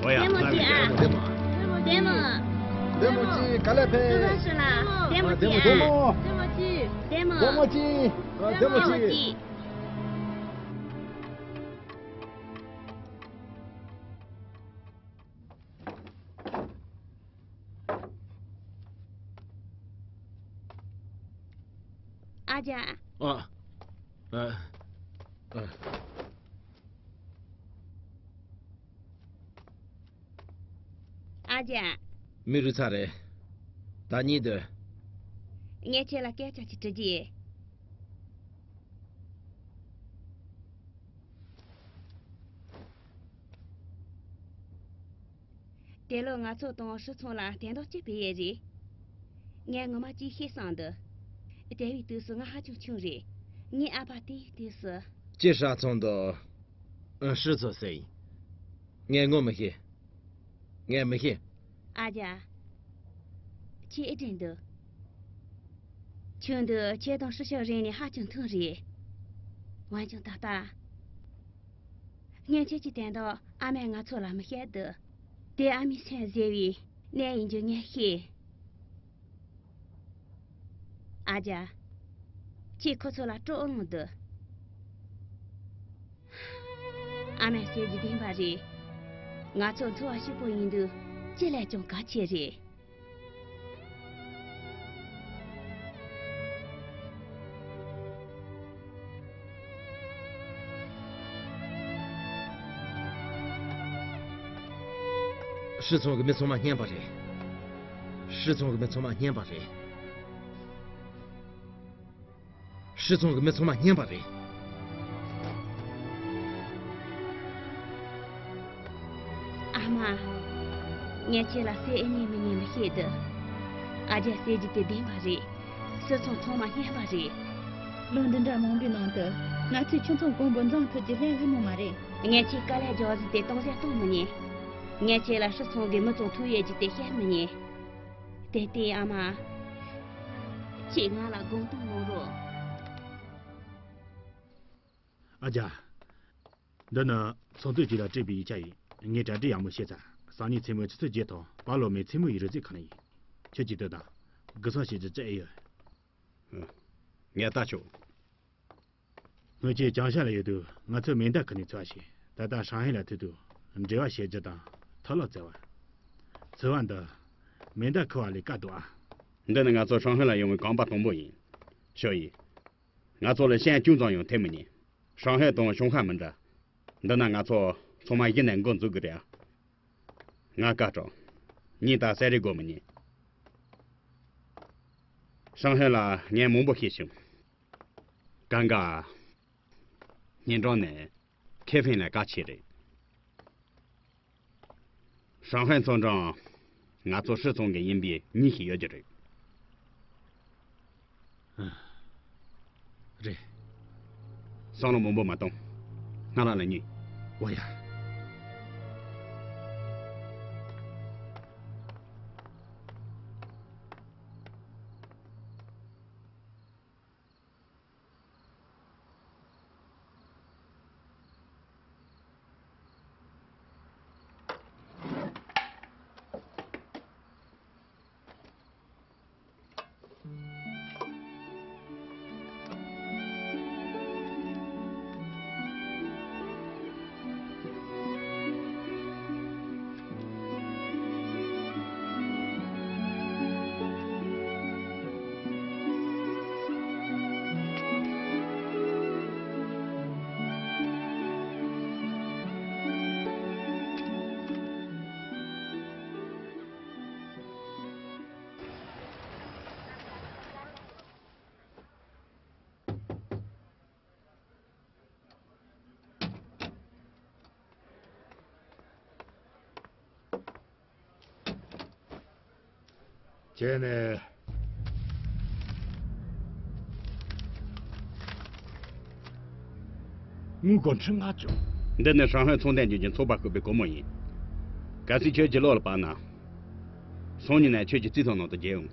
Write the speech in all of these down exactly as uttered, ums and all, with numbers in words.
ཨོ་ཡ། ལྟད་མོ་ལྟ་བའི་ཅིག་ཨ། ལྟད་མོ་ལྟད་མོ། ལྟད་མོ་ཅིག་ག་ལེར་ཕེབས། ལྟད་མོ་ཅིག་ལྟད་མོ་ཅིག་ཨ། ལྟད་མོ་ལྟད་མོ། ལྟད་མོ། ལྟད་མོ་ཅིག་ལྟད་མོ་ཅིག་ཨ་ཅག་ཨ། ཨ། ཨ། ཨ་ཅག་མི་རུ་ཚ་རེད། ད་གཉིད་སྡོད། ངས་ཁྱེད་ལ་སྐད་ཆ་ཅིག་དྲི་རྒྱུ་ཡིན། དེ་ལོ་ང་ཚོ་དང་ཧྲི་ཚང་ལ་དན་ཏོག་ཅི་ཕེབས་ཡས་རེད། ངས་ངོ་མ་ཅིག་ཤེས་བསམ་འདུག་དེ་བའི་དུས་སུ་ང་ཧ་ཅང་ཆུང་རེད། ངའི་ཨ་ཕ་དེའི་དུས་སུ། ཅི་ཧྲ་ཚང་དང་ཧྲི་ཚོ་ཟེར་ཡིན། ངས་ངོ་མི་ཤེས། ངས་མི་ཤེས། ཨ་ཅག་ཁྱེད་ཨེ་དྲན་འདུག་ཆུང་དུས་ཁྱེད་དང་ཧྲི་ཤོ་རིང་ནས་ཧ་ཅང་ཐུང་རེད། འོན་ཀྱང་ད་ལྟ། སྔོན་ཆད་ཀྱི་དོན་དག་ཨ་མས་ང་ཚོ་ལ་མི་བཤད་དུས། དེ་ཨ་མའི་སེམས་གཟེར་བའི་གནས་ཡིན་རྒྱུ་ངས་ཤེས། ཨ་ཅག་ཁྱེད་ཁོ་ཚོ་ལ་སྤྲོ་འོང་དུ། ཨ་མས་ཟེར་རྒྱུ་བདེན་པ་རེད། ང་ཚོ་འཚོ་བ་སྐྱིད་པོ་ཡིན་དུས་ཅི་ལས་ཀྱང་གལ་ཆེ་རེད། ཧྲི་ཚང་གི་མི་ཚང་མ་རྔན་པ་རེད། ཧྲི་ཚང་གི་མི་ཚང་མ་རྔན་པ་རེད། ཧྲི་ཚང་གི་མི་ཚང་མ་རྔན་པ་རེད། ཨ་མ། ངས་ཁྱེད་ལ་ཟས་ཨེ་ཉན་མི་ཉན་མི་ཤེས་དུ། ཨ་ཅག་ཟེར་རྒྱུ་དེ་བདེན་པ་རེད། ཧྲི་ཚང་ཚང་མ་རྔན་པ་རེད། ལོ་འདི་འདྲ་མང་པོའི་ནང་དུ་ང་ཚོས་ཁྱིམ་ཚང་གང་པོ་འཛོམས་ཐུབ་རྒྱུ་ལས་སླ་མོ་མ་རེད། ངས་ཁྱེད་དཀའ་ལས་རྒྱག་ཟིག་དེ་གཏོང་ཟད་གཏོང་མི་ཉན། ངས་ཁྱེད་ལ་ཧྲི་ཚང་གི་མི་ཚང་ཐུག་ཡས་རྒྱུ་དེ་བཤད་མི་ཉན། དེ་ལྟའི་ཨ་མ། ཁྱེད་ང་ལ་དགོངས་དག་གནང་རོགས། ཨ་ཅག་འདི་ནི་ཚོགས་གཙོས་ཁྱེད་ལ་སྤྲད་པའི་ཡིག་ཆ་ཡིན། ངས་གྲ་སྒྲིག་ཡག་མོ་བྱས་ཚར། སང་ཉིན་མཚན་མོ་ཆུ་ཚོད་བརྒྱད་ཐོག་པཱ་ལོ་མའི་མཚན་མོ་ཡི་རོལ་རྩེད་ཁང་ནས་ཡིན། ཁྱོད་ཀྱིས་ལྟོས་དང་། སྒུག་སོང་བྱེད་རྒྱུ་ཅི་ཨེ་ཡོད། ཨ། ངས་ལྟ་ཆོག་སྔོན་ཆད་ཅང་ཤ་ལ་ཡོད་དུས་ང་ཚོས་མེ་མདའ་ཁུར་ནས་འཚོལ་བ་བྱས། ད་ལྟ་ཧྲང་ཧའེ་ལ་ཐུག་དུས་འབྲེལ་བ་བྱེད་རྒྱུ་དང་ཐབས་ལམ་བཙལ་བ། འཚོལ་བ་འདི་མེ་མདའ་ཁུར་བ་ལས་དཀའ་འདུག་ཨ། འདི་ནི་ང་ཚོ་ཧྲང་ཧའེ་ལ་ཡོང་བའི་རྐང་པ་དང་པོ་ཡིན། ཞོ་ཡིས། ང་ཚོ་ལ་ཤན་ཅུང་ཙམ་ཡང་ཐེབས་མི་ཉན། ཧྲང་ཧའེ་དང་ཞུང་ཧྭ་མི་འདྲ། འདི་ན་ང་ཚོ་ཚང་མ་གཞི་ནས་འགོ་འཛུགས་དགོས་རེད་ཨ། ང་བཀའ་དྲིན། ངས་ད་ཟས་རེ་དགོས་མི་ཉན། ཧྲང་ཧའེ་ལ་ངས་མང་པོ་ཤེས་བྱུང་། གང་ག་ཉིན་གྲངས་ནས་ཁེ་ཕན་ལས་ཀ་ཆེ་རེད། ཧྲང་ཧའེ་ཚོ་འགྲམ་ང་ཚོ་ཧྲི་ཚང་གི་ཡིན་པའི་མྱི་ཞིག་ཡོད་ཀྱི་རེད། རེད། བསམ་བློ་མང་པོ་མ་གཏོང་། སྔ་ར་ལ་ཉོན། འོ་ཡ། དེ་ནས་དངུལ་སྒོར་ཁྲི་ལྔ་བཅུ། འདི་ནི་ཧྲང་ཧའེ་ཚོང་དོན་ཅུས་ཀྱི་ཚོགས་པ་བསྐོས་པའི་སྒོར་མོ་ཡིན། གལ་སྲིད་ཁྱོད་ཀྱིས་བློ་ལ་བབས་ན། སང་ཉིན་ནས་ཁྱོད་ཀྱི་རྩིས་ཐོ་ནང་དུ་འཇལ་འོང་།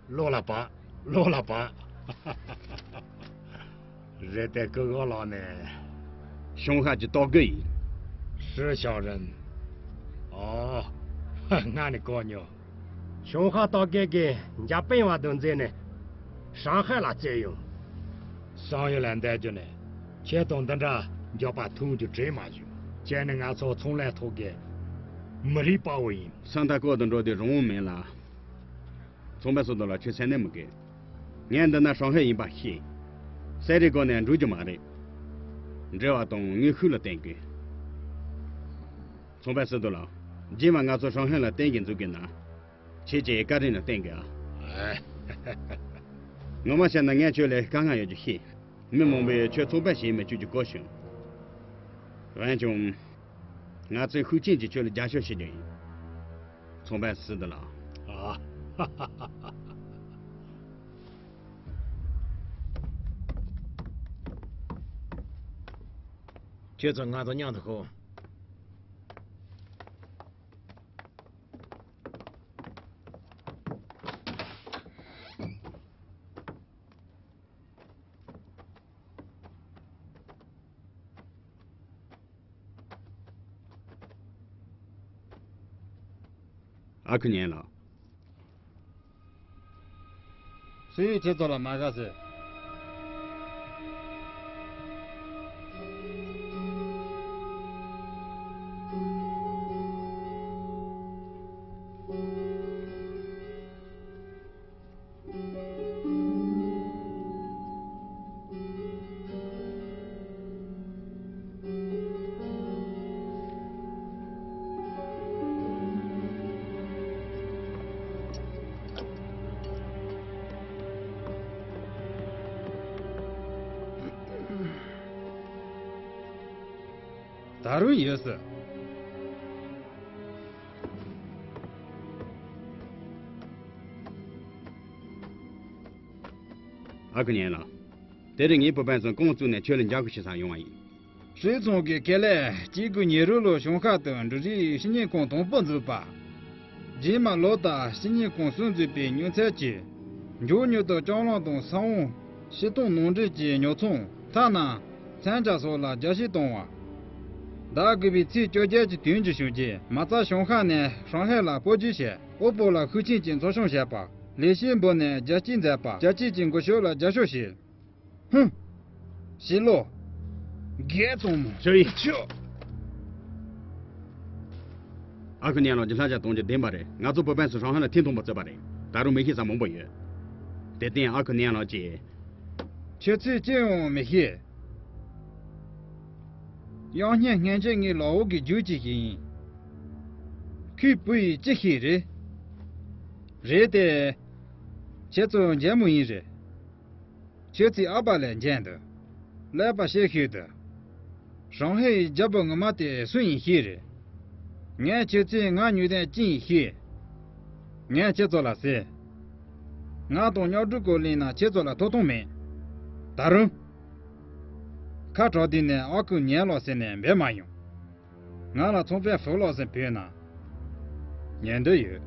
བློ་ལ་བབས། བློ་ལ་བབས། རེད་དེ། སྐུ་ངོ་ལགས་ནས། ཞང་ཧའེ་གྱི་ལྟོ་གོས་ཡིན། ཧྲི་ཞའོ་རན། ཨོ། ང་ནི་གོ་མྱོང་། ཞང་ཧའེ་ལྟོ་གོས་ཀྱི་འཇར་པན་བ་དང་འཛིང་ནས་ཧྲང་ཧའེ་ལ་བཙལ་ཡོང་། བསམ་ཡུལ་ལ་འདས་རྒྱུ་ནས་ཁྱེད་དང་འདི་འདྲ་མགྱོགས་པ་མཐུན་རྒྱུ་དྲན་མ་བྱུང་། ཁྱེད་ནི་ང་ཚོ་ཚོང་ལས་ཐོག་གི་མི་རིགས་དཔའ་བོ་ཡིན། ས་མཐའ་བསྐོར་དུ་འགྲོ་དུས་རང་དབང་མེད་ལ། ཚོང་དཔོན་སུ་དོ་ལ། ཁྱོད་སེམས་ནད་མི་དགོས། ངས་འདི་ན་ཧྲང་ཧའེ་ཡིན་པ་ཤེས། གསེར་རིའི་སྒོ་ནས་འགྲོ་རྒྱུ་མ་རེད། འབྲེལ་བ་དང་དངོས་ཤུགས་ལ་བརྟེན་དགོས། ཚོང་དཔོན་སུ་དོ་ལ། རྗེས་མ་ང་ཚོ་ཧྲང་ཧའེ་ལ་བརྟེན་གྱི་འཛུལ་དགོས་ན། ཁྱེད་ཀྱིས་བཀའ་དྲིན་ལ་བརྟེན་དགོས་ཨ། ངོ་མ་བཤད་ན་ངས་ཁྱོད་ལ་དཀའ་ངལ་ཡོད་རྒྱུ་ཤེས། མི་མང་པོས་ཁྱོད་ཚོང་དཔོན་ཞིག་མི་བཅུག་རྒྱུ་གོ་བྱུང་། འོན་ཀྱང་། ང་ཚོས་ཤུགས་རྐྱེན་གྱིས་ཁྱོད་ལ་རྒྱབ་སྐྱོར་བྱེད་རྒྱུ་ཡིན། ཚོང་དཔོན་སུ་དོ་ལ། ཨ། ཁྱེད་ཚོ་ང་དང་མཉམ་དུ་ཤོག། ཨ་ཁུ་ཉན་ལགས། སུས་ཁྱེད་ཚོ་ལ་མ་དགའ་ཟེར། ད་རུང་ཡོད་སྲིད། ཨ་ཁུ་ཉན་ལགས། དེ་རིང་ངའི་བུ་སྤུན་ཚོ་རྐང་བཙུགས་ནས་ཁྱོད་ལ་མཇལ་ཁ་ཞུ་སར་ཡོང་བ་ཡིན། ཧྲི་ཚང་གི་ཁེ་ལས་གཅིག་དགུ་ཉེར་དྲུག་ལོ་ཞང་ཧའེ་དུ་འབྲུ་རིགས་སྤྱི་གཉེར་ཁང་དང་པོ་འཛུགས་པ། རྗེས་མ་ལོ་ལྟར་སྤྱི་གཉེར་ཁང་གསུམ་འཛུགས་པའི་མྱུར་ཚད་ཀྱིས། མགྱོགས་མྱུར་དུ་ལྕང་ལམ་དང་ས་འོག་ཕྱི་གཏོང་ནང་འདྲེན་གྱི་ཉོ་ཚོང་། ཐ་ན་མཚོན་ཆ་སོགས་ལ་རྒྱ་སྐྱེད་གཏོང་བ། ཟླ་དགུ་པའི་ཚེས་བཅོ་བརྒྱད་ཀྱི་དུས་མཇུག་ཞོགས་ཀྱི་མ་རྩ་ཞང་ཧའེ་ནས་ཧྲང་ཧའེ་ལ་སྤོ་སྒྱུར་བྱས། དབུལ་པོ་ལ་ཤུགས་རྐྱེན་གྱིས་འཚོ་སྐྱོང་བྱས་པ། ལས་བྱེད་འབོར་ནས་རྒྱ་སྐྱེད་མཛད་པ། རྒྱ་སྐྱེད་ཀྱི་འགུལ་ཤུགས་ལ་རྒྱབ་སྐྱོར་བྱས། ཧུམ། ཞི་ལོ། རྒྱལ་དང་མོ། ཞོ་ཡི། ཆུ། ཨ་ཁུ་ཉན་ལགས་ཀྱིས་ལྷ་བྱ་གཏོང་རྒྱུ་བདེན་པ་རེད། ང་ཚོ་བུ་སྤུན་ཚོ་ཧྲང་ཧའེ་ལ་ཐེངས་དང་པོ་བཙལ་བ་རེད། ད་རུང་མི་ཤེས་ས་མང་པོ་ཡོད། དེ་བརྟེན་ཨ་ཁུ་ཉན་ལགས་ཀྱིས། ཁྱེད་ཚོས་ཅི་ཡང་མི་ཤེས། དབྱངས་སྙན་སྔོན་ཆད་ངའི་ལག་འོག་གི་རྒྱུག་ཅིག་ཞིག་ཡིན། ཁོའི་བུ་ཡིས་ཅི་ཤེས་རེད། རེད་དེ། ཁྱེད་ཚོ་མཇལ་མོ་ཡིན་རེད། ཁྱོད་ཚོས་ཨ་ཕ་ལ་མཇལ་འདུག་ཀླད་པ་ཤེད་ཤུགས་འདུག་ཧྲང་ཧའེ་ཡི་རྒྱལ་པོ་ངོ་མ་དེ་སུ་ཡིན་ཤེས་རེད། ངས་ཁྱོད་ཚོའི་ང་ཉུལ་དོན་ཅི་ཡིན་ཤེས། ངས་ཁྱེད་ཚོ་ལ་ཟེར། ང་དང་རྙོག་གྲ་སྐོར་གླེང་ན་ཁྱེད་ཚོ་ལ་ཐོབ་ཐང་མེད། ད་རུང་། ཁ་གྲག་དུས་ནས་ཨ་ཁུ་ཉན་ལགས་ཟེར་ནས་འབོད་མ་ཡོང་། ང་ལ་ཚོང་དཔོན་ཧྥུ་ལགས་ཟེར་འབོད་ན། ཉན་འདོད་ཡོད།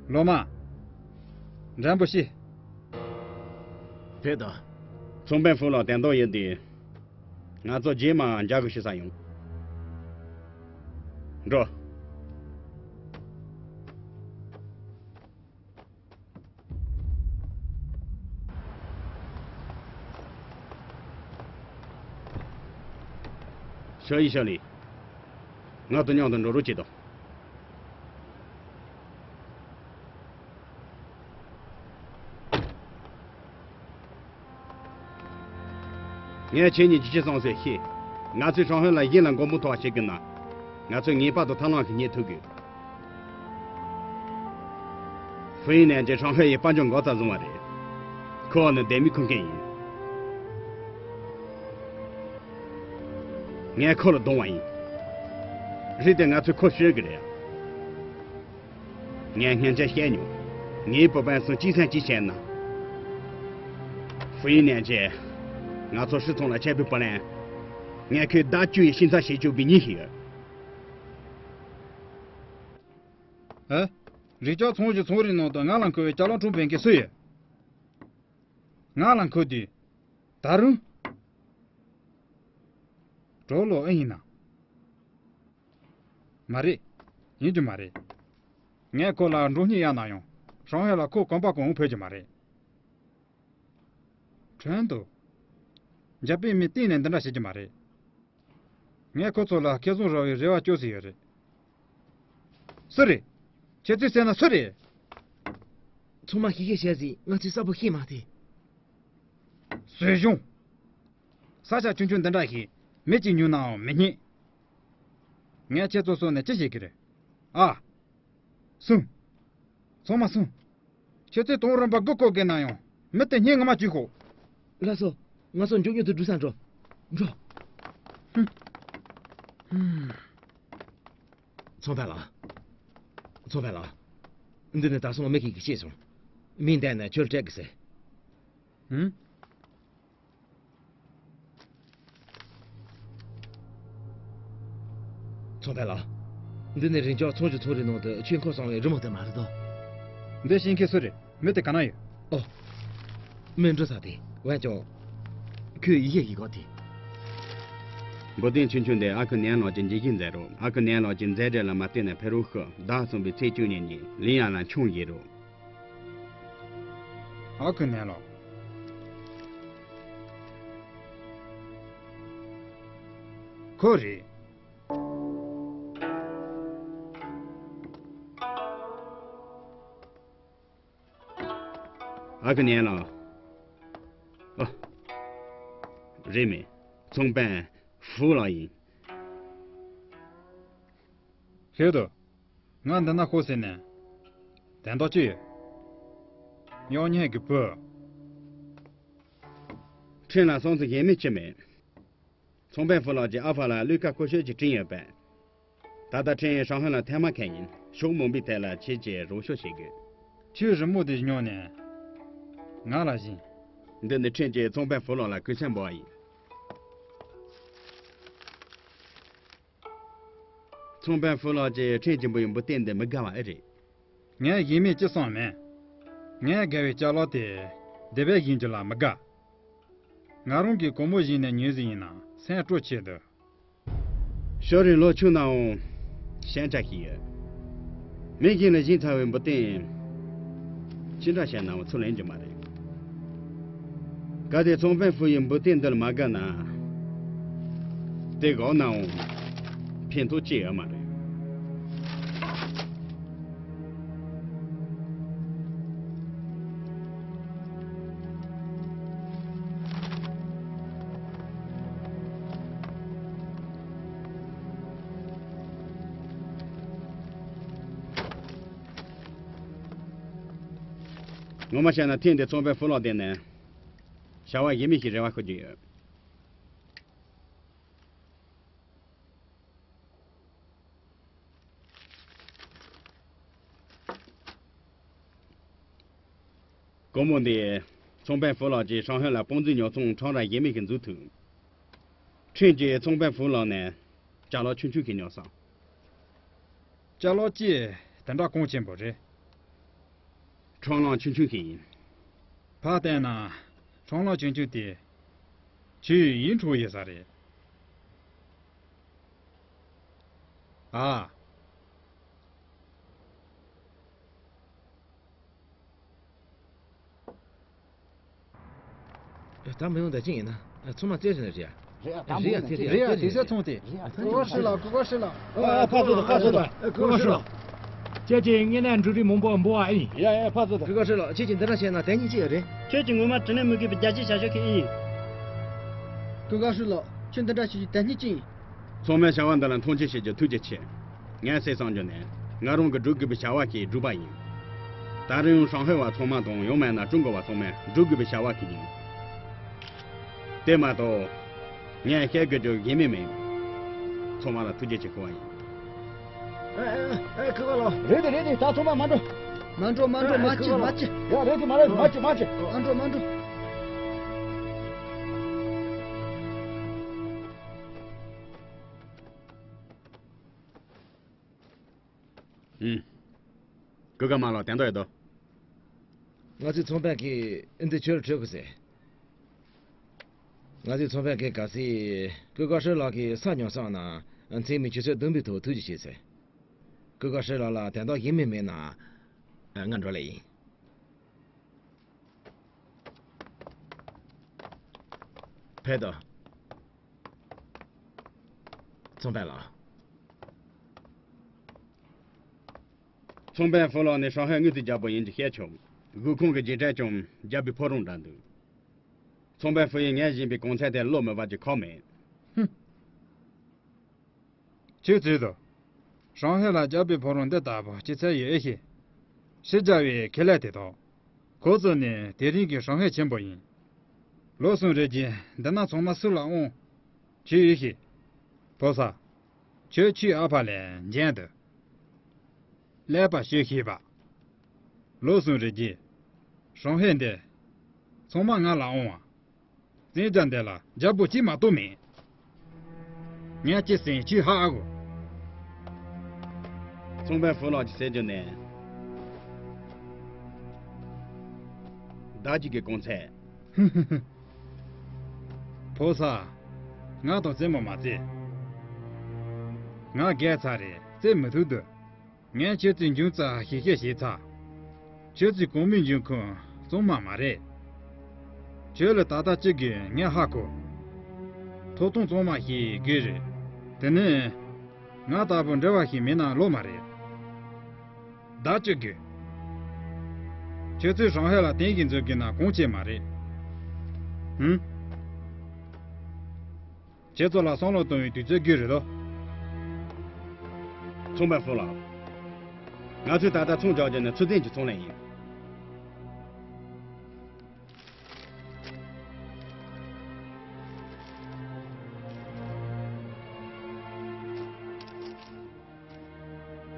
སློབ་མ། མགྲོན་པོ་ཤི། ཕེབས་དང་། ཚོང་དཔོན་ཧྥུ་ལགས་དོན་དག་ཡོད་དུས། ང་ཚོ་རྗེས་མ་མཇལ་ཁ་ཞུ་སར་ཡོང་། འགྲོ། ཞོ་ཡི་ཞོ་ལི། ང་དང་མཉམ་དུ་འགྲོ་རོགས་བྱེད་དང་། ངས་ཁྱེད་གཉིས་ཀྱིས་ཅི་གསུངས་ཟེར་ཤེས། ང་ཚོས་ཧྲང་ཧའེ་ལ་གཞན་ལ་མགོ་རྨོངས་ཐོགས་པ་བྱེད་དགོས་ན། ང་ཚོས་ངེས་པར་དུ་ཐབས་ལམ་ཞིག་རྙེད་ཐུབ་དགོས། ཧྥུ་ཡིན་ནན་གྱིས་ཧྲང་ཧའེ་ཡི་དཔལ་འབྱོར་མགོ་རྩར་བཟུང་བ་རེད། ཁོ་ནི་ལྡེ་མིག་ཁུར་མཁན་ཡིན། ངས་ཁོ་ལ་རྡུང་བ་ཡིན། རེད་དེ་ང་ཚོས་ཁོ་གསོད་ཀྱི་རེད། ངས་སྔོན་ཆད་བཤད་མྱོང་། ངའི་བུ་སྤུན་གསུམ་གཅིག་སེམས་གཅིག་བྱས་ན། ཧྥུ་ཡིན་ནན་གྱིས་ང་ཚོ་ཧྲི་ཚང་ལ་ཆད་པའི་བུ་ལན། ངས་ཁོའི་ཟླ་བཅུ་ཡི་ཤིང་ཚ་བྱེད་བཅུག་པའི་ཉིན་ཞིག་ཡོད། ཨ། རི་ལྕགས་ཚང་གི་ཚོང་རའི་ནང་དུ་ང་ལ་མཁོ་བའི་ཅ་ལག་ཁྲོམ་སྤེལ་མཁན་སུ་ཡོད། ང་ལ་མཁོ་དུས། ད་རུང་། གྲོགས་ལོ་ཨེ་ཡིན་ན། མ་རེད། ཡིན་རྒྱུ་མ་རེད། ངས་ཁོ་ལ་འགྲོ་སྙིང་གཡར་ན་ཡང་། ཧྲང་ཧའེ་ལ་ཁོ་གོམ་པ་གང་ཕོད་རྒྱུ་མ་རེད། ཁྲོན་ཏུ། འཇར་པན་མི་གཏན་ནས་འདི་འདྲ་བྱེད་རྒྱུ་མ་རེད། ངས་ཁོ་ཚོ་ལ་ཁེ་བཟང་རག་པའི་རེ་བ་བཅོལ་སྲིད་ཡོད་རེད། སུ་རེད། ཁྱེད་ཚོས་བསད་ན་སུ་རེད། ཚང་མ་ཤེས་ཤེས་བྱས་ཟིན། ང་ཚོས་གསལ་པོ་ཤེས་མ་ཐུབ། བཟོས་གཞུང་། ས་ཆ་ཆུང་ཆུང་འདི་འདྲ་ཞིག་མི་གཅིག་ཉུལ་ནའང་མི་རྙེད། ངས་ཁྱེད་ཚོ་སོང་ནས་ཅི་བྱེད་ཀྱི་རེད། ཨ། སུང་། ཚང་མ་སུང་། ཁྱེད་ཚོས་དུང་རིམ་པ་དགུ་བཀོལ་དགོས་ན་ཡང་མི་དེ་སྙིང་ངོ་མ་བཅུག་གོ། ལགས་སོ། ང་ཚོ་མགྱོགས་མྱུར་དུ་འགྲུལ་སར་འགྲོ། འགྲོ། ཧུམ། ཧུམ། ཚོང་དཔོན་ལགས། ཚོང་དཔོན་ལགས། འདི་ནི་ད་སོང་མི་གིས་ཤེས་སོང་། མིང་བཏོན་ནས་ཁྱོད་སྤྲད་གི་ཟེར། ཧུམ། ཚོང་དཔོན་ལགས། འདི་ནི་རི་ལྕགས་ཚང་གི་ཚོང་རའི་ནང་དུ་ཆོས་འཁོར་གསང་བའི་རི་མོ་དེ་མ་རེད་དོ། འདི་ཤེས་མཁན་སུ་རེད། མི་དེ་ག་ན་ཡོད། ཨོ། མི་འགྲོ་ས་དེ། འོན་ཀྱང་། ཁོས་ཡི་ཡི་ཡི་གོ་དེ། འབུལ་རྟེན་ཆུང་ཆུང་དེ་ཨ་ཁུ་ནན་ལགས་ཀྱིས་འཇིགས་སྐུལ་མཛད་རོགས། ཨ་ཁུ་ནན་ལགས་ཀྱིས་མཛད་རེས་ལ་མ་བལྟས་ན་ཕེ་རུ་ཤི་ཟླ་གསུམ་པའི་ཚེས་བཅུ་གཉིས་ཉིན་ལིན་ཡ་ལ་མཆོང་བཞེས་རོགས། ཨ་ཁུ་ནན་ལགས། ཁོ་རེད། ཨ་ཁུ་ནན་ལགས། ཨ། རེད་མེད། ཚོང་དཔོན་ཧྥུ་ལགས་ཡིན། ཤེས་འདུག་ང་འདི་ན་ཤོག་ཟེར་ནས། དོན་དག་ཅི་ཡོད། གཡང་ཉན་གྱི་བུ། ཁྲིན་ལ་སོང་ཙང་ཡིན་མིན་ཅི་མེད། ཚོང་དཔོན་ཧྥུ་ལགས་ཀྱིས་ཨ་ཕ་ལ་གླུ་གར་སྐུ་ཞབས་ཀྱི་བྲིས་ཡོད་པས། ད་ལྟ་ཁྲིན་ཧྲང་ཧའེ་ལ་ཐེངས་མ་ཁེལ་ཡིན། ཕྱོགས་མང་པོའི་ཐད་ལ་ཁྱེད་ཀྱིས་རོགས་སྐྱོར་བྱེད་དགོས། ཁྱོས་རི་མོ་དེ་སྙོར་ནས་ང་ལ་སྦྱིན། འདི་ནི་ཁྲིན་གྱིས་ཚོང་དཔོན་ཧྥུ་ལགས་ལ་གུས་ཞབས་འབུལ་བ་ཡིན། ཚོང་དཔོན་ཧྥུ་ལགས་ཀྱིས་ཁྲིན་གྱིས་འབུལ་བའི་འབུལ་རྟེན་འདི་མི་དགའ་བ་ཨེ་རེད། ངས་ཡིན་མིན་ཅི་བསམ་མེད། ངས་དགའ་བའི་ཅ་ལག་དེ་སྡེ་པས་བཞེངས་རྒྱུ་ལ་མི་དགའ། ང་རང་གིས་སྒོར་མོ་བཞེས་ནས་ཉོས་ཟིན་ཡིན་ན་སེམས་སྤྲོ་ཆེ་འདུག་ཤོ་རི་ལོ་ཆུང་ནའང་ཞན་ཆ་ཞིག་ཡོད། མི་གཞན་ལ་བཞེངས་ཚར་བའི་འབུལ་རྟེན་ཅི་འདྲ་བྱས་ནའང་ཚུར་ལེན་རྒྱུ་མ་རེད། གལ་ཏེ་ཚོང་དཔོན་ཧྥུ་ཡིས་འབུལ་རྟེན་འདི་ལ་མ་དགའ་ན། དེ་བཞག་ནའང་ཕན་ཐོགས་ཅི་ཡོད་མ་རེད། ངོ་མ་བཤད་ན་ཐེངས་འདིའི་ཚོང་དཔོན་ཧྥུ་ལགས་དེ་ནི་བྱ་བ་ཡིན་མིན་ཞིག་རེ་བ་ཞུ་རྒྱུ་ཡོད། སྒོར་མོ་འདི་ཚོང་དཔོན་ཧྥུ་ལགས་ཀྱིས་ཧྲང་ཧའེ་ལ་དཔུང་འཛུལ་ཉོ་ཚོང་ཁྲོམ་ར་ཡིན་མིན་ཞིག་འཛུགས་ཐུབ། ཁྲིན་གྱིས་ཚོང་དཔོན་ཧྥུ་ལགས་ནས་ཅ་ལག་ཆུང་ཆུང་ཞིག་ཉོས་སོང་། ཅ་ལག་ཅི་དེ་འདྲ་གོང་ཆེན་པོ་རེད། ཁྲོམ་ལམ་ཆུང་ཆུང་ཞིག་ཡིན། ཕར་བལྟས་ན་ཁྲོམ་ལམ་ཆུང་ཆུང་དེ་ཆུའི་ཡིད་འཕྲོག་ཡོད་ས་རེད། ཨ། ད་མི་ཡོང་ད་ཅི་ཡིན་ན། ཚང་མ་རྩེད་རེད་ན་རེད་ཡ། རེད་ཡ། ད་རེད་ཡ། མི་རེད་ཡ། རེད་ཡ། དེ་ཚོ་མཐོང་དེ། ཨ། ད་ཀུ་ཀ་ཧྲི་ལགས། ཀུ་ཀ་ཧྲི་ལགས། ཨ། ཕར་ཚུར་དང་ཕར་ཚུར་དང་། ཀུ་ཀ་ཧྲི་ལགས། ཁྱེད་ཀྱིས་དངོས་གནས་འབྲུ་རིགས་མང་པོ་འབུལ་བ་ཨེ་ཡིན། ཡ་ཡ། ཕར་ཚུར་དང་། ཀུ་ཀ་ཧྲི་ལགས། ཁྱེད་ཀྱིས་འདི་འདྲ་བྱས་ན་དོན་སྙིང་ཅི་ཡོད་རེད། ཁྱེད་ཀྱིས་ངོ་མ་དྲིན་ལན་མི་དགོས་པའི་རྒྱལ་གཅེས་བྱ་ཤོག་གི་ཨེ་ཡིན། ཀུ་ཀ་ཧྲི་ལགས། ཁྱོད་འདི་འདྲ་བྱེད་རྒྱུ་དོན་སྙིང་ཅི་ཡིན། ཚང་མས་བྱ་བ་འདི་ལ་མཐོང་ཆེན་བྱེད་རྒྱུ་ཐུགས་རྗེ་ཆེ། ངས་བསམ་རྒྱུ་ནི་ང་རང་གིས་སྒྲུབ་དགོས་པའི་བྱ་བ་ཞིག་བསྒྲུབས་པ་ཡིན། ད་རུང་ཧྲང་ཧའེ་བ་ཚང་མ་དང་ཡང་མིན་ན་ཀྲུང་གོ་བ་ཚང་མས་སྒྲུབ་དགོས་པའི་བྱ་བ་ཞིག་ཡིན། དེ་མ་གཏོགས། ངས་བཤད་དགོས་རྒྱུ་གཞན་མིན་མེད། ཚང་མ་ལ་ཐུགས་རྗེ་ཆེ་ཞུ་བ་ཡིན། ཨ་ཨ་ཨ། ཀུ་ཀ་ལགས། རེད་དེ་རེད་དེ། ད་ཚང་མ་མ་འགྲོ། མ་འགྲོ་མ་འགྲོ། མ་ཅི་མ་ཅི། ཡ་རེད། དེ་མ་རེད། མ་ཅི་མ་ཅི། མ་འགྲོ་མ་འགྲོ། ཨུམ། ཀུན་དགའ་མ་ལགས། དོན་དག་ཡོད་དོ། ང་ཚོའི་ཚོང་དཔོན་གྱིས་འདི་ཁྱོད་ལ་སྤྲོད་དགོས་ཟེར། ང་ཚོའི་ཚོང་དཔོན་གྱིས་གལ་སྲིད་ཀུན་དགའ་ཧྲི་ལགས་ཀྱི་ས་ཉོ་བསམ་ན་མཚན་མོའི་ཆུ་ཚོད་བདུན་པའི་ཐོག་ཐུགས་རྗེ་ཆེ་ཟེར། ཀུན་དགའ་ཧྲི་ལགས་ལ་དོན་དག་གཞན་མི་མེད་ན། ང་འགྲོ་ལེ་ཡིན། ཕེབས་དང་། ཚོང་དཔོན་ལགས། ཚོང་དཔོན་ཧྥུ་ལགས་ནི་ཧྲང་ཧའེ་དངུལ་རྩིས་རྒྱལ་པོ་ཡིན་གྱི་ཤེས་ཆོག། མགུལ་ཁང་གི་རྗེས་དྲན་ཀྱང་རྒྱལ་པོའི་ཕོ་བྲང་འདྲ་འདུག། ཚོང་དཔོན་ཧྥུ་ཡིས་ངས་བཞེངས་པའི་གོང་ཚད་དེར་བློ་མི་འབབ་ཀྱི་ཁག་མེད། ཧུམ། ཁྱོད་ཚོས་དང་། ཧྲང་ཧའེ་ལ་རྒྱལ་པོའི་ཕོ་བྲང་འདི་ལྟ་བུ་ཅི་ཚད་ཡོད་ཨེ་ཤེས། ཕྱི་རྒྱལ་བའི་ཁེ་ལས་དེ་དག། ཁོ་ཚོ་ནི་དེ་རིང་གི་ཧྲང་ཧའེ་ཆེན་པོ་ཡིན། ལོ་གསུམ་རེ་རྗེས་འདི་ན་ཚང་མ་སུ་ལ་དབང་། ཁྱོད་ཨེ་ཤེས། ཕོ་གསར། ཁྱོད་ཁྱོའི་ཨ་ཕ་ལས་འཇོན་དུ། ཀླད་པ་ཤེས་ཤེས་པ། ལོ་གསུམ་རེ་རྗེས། ཧྲང་ཧའེ་འདི། ཚང་མ་ང་ལ་དབང་བ། བཙན་རྒྱལ་འདི་ལ་རྒྱལ་པོ་གཅིག་མ་གཏོགས་མེད། ངས་ཅི་ཟེར་ཁྱོས་ཧ་ཨ་གོ། ཚོང་དཔོན་ཧྥུ་ལགས་ཀྱིས་ཟེར་རྒྱུ་ནི། བདག་གཅིག་གི་གོང་ཚད། ཕོ་གསར། ང་དང་རྩེད་མོ་མ་རྩེ། ང་རྒས་ཚར་རེད། རྩེད་མི་ཐུབ་འདུག། ངས་ཁྱོད་ཚོའི་འབྱུང་རྩ་ཞིབ་བཤེར་བྱས་ཚར། ཁྱོད་ཚོའི་གོང་མའི་འབྱུང་ཁུངས་གཙང་མ་མ་རེད། ཁྱོད་ལ་ད་ལྟ་བཅུག་དགོས་ངས་ཧ་གོ། ཐོབ་ཐང་གཙང་མ་ཞིག་དགོས་རེད། དེ་ནས་ང་ལྟ་བུ་འབྲེལ་བ་ཞིག་མེད་ན་ལོ་མ་རེད། བདག་བཅུག་དགོས། ཁྱོད་ཚོས་ཧྲང་ཧའེ་ལ་བརྟན་གཞི་འཛུགས་དགོས་ན་གང་བྱེད་མ་རེད། ཧུམ། ཁྱེད་ཚོ་ལ་བསམ་བློ་གཏོང་བའི་དུས་ཚོད་དགོས་རེད་དོ། ཚོང་དཔོན་ཧྥུ་ལགས། ང་ཚོས་ད་ལྟ་ཚོང་རྒྱག་རྒྱུ་ནི་ཚུལ་ལྡན་གྱི་ཚོང་ལས་ཡིན།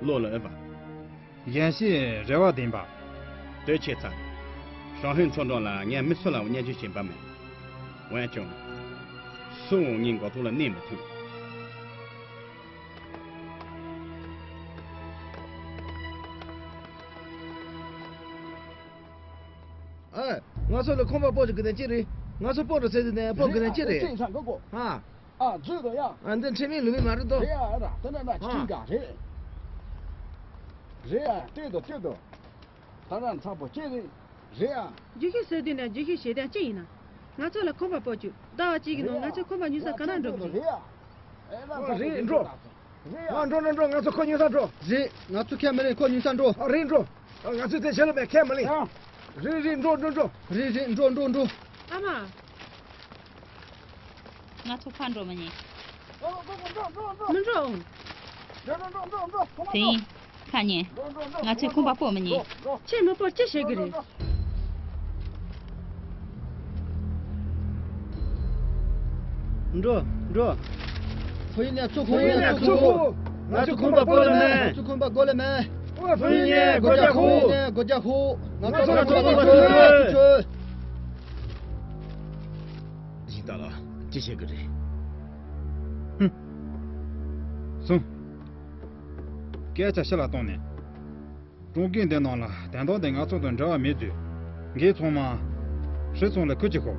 བློ་ལ་འོས་པ། གཞན་ཞིག་རེ་བ་ལྡན་པ། དེ་ཆད་ཚར། ཧྲང་ཧའེ་མཚོ་འགྲམ་ལ་ངས་མི་སུ་ལའང་བརྙས་བཅོས་བྱེད་པ་མེད། འོན་ཀྱང་། སུའང་ངའི་མགོ་ཐོག་ལ་གནས་མི་ཐུབ། ཨ། ང་ཚོ་ལ་ཁང་པ་སྤོ་རྒྱུ་དེ་ཅི་རེད། ང་ཚོ་སྤོ་རུ་ཟེར་དུས་ནས་སྤོ་དགོས་ནས་ཅི་རེད། ཨ། ཨ། འཛུལ་དོ་ཡ། ཨ། འདི་ཁྲིམས་མེད་ལུགས་མེད་མ་རེད་དོ། རེད་ཡ། ར་དེ་འདྲ་འདྲ་ཨ། ཁྱིམ་ག་རེད། རེད་ཡ། ལྟོས་དོ་ལྟོས་དོ། ད་ར་མཚམས་པོ་ཅི་རེད། རེད་ཡ། རྒྱུ་ཤེས་ཟེར་དུས་ནས་རྒྱུ་ཤེས་ཞེ་དྲག་ཅི་ཡིན་ན། ང་ཚོ་ལ་ཁང་པ་སྤོ་བཅུག་ཟླ་བ་གཅིག་གི་ནང་ང་ཚོ་ཁང་པ་ཉོ་ས་ག་ན་འགྲོ་གི་རེད། རེད་ཡ། ཨ། རེད་འགྲོ། རེད་ཡ། ཨ། འགྲོ་འགྲོ་འགྲོ། ང་ཚོ་ཁོ་ཉོ་ས་འགྲོ། རེད། ང་ཚོ་ཁས་མི་ལེན། ཁོ་ཉོ་ས་འགྲོ། ཨ། རེད་འགྲོ། ཨ། ང་ཚོས་དེ་བྱེད་ལ་མེད། ཁས་མི་ལེན། ཡ། རེད་རེད། འགྲོ་འགྲོ་འགྲོ། རེད་རེད། འགྲོ་འགྲོ་འགྲོ། ཨ་མ། ང་ཚོ་ཕར་འགྲོ་མི་ཉན། མི་འགྲོ། དེ་ཡིན། ཁ་ཉན། ང་ཚོས་ཁང་པ་སྤོ་མི་ཉན། ཁྱེད་མི་སྤོ་ཅི་བྱེད་ཀྱི་རེད། འགྲོ། འགྲོ། ཁོ་ཡིན་ནས་ཚུར། ཁོ་ཡིན་ནས་ཚུར། ང་ཚོའི་ཁང་པ་སྤོ་ལེ་མེད། ང་ཚོའི་ཁང་པ་སྤོ་ལེ་མེད། ཁོ་ཡིན་ནས་སྒོ་རྒྱག་ཤོག་ཁོ་ཡིན་ནས་སྒོ་རྒྱག་ཤོག་ང་ཚོ་ལ་ཁང་པ་སྤོ་ཆོག་ཡིན་ད་ལ་ཅི་བྱེད་ཀྱི་རེད། ཧུམ། སོང་། སྐད་ཆ་ཕྱི་ལ་བཏང་ནས། གྲོང་ཁྱེར་འདི་ནང་ལ་དོན་དག་འདི་ང་ཚོ་དང་འབྲེལ་བ་མེད་དུས། ངས་ཚང་མ། ཧྲི་ཚང་ལ་ཁུར་གྱིས་ཤོག་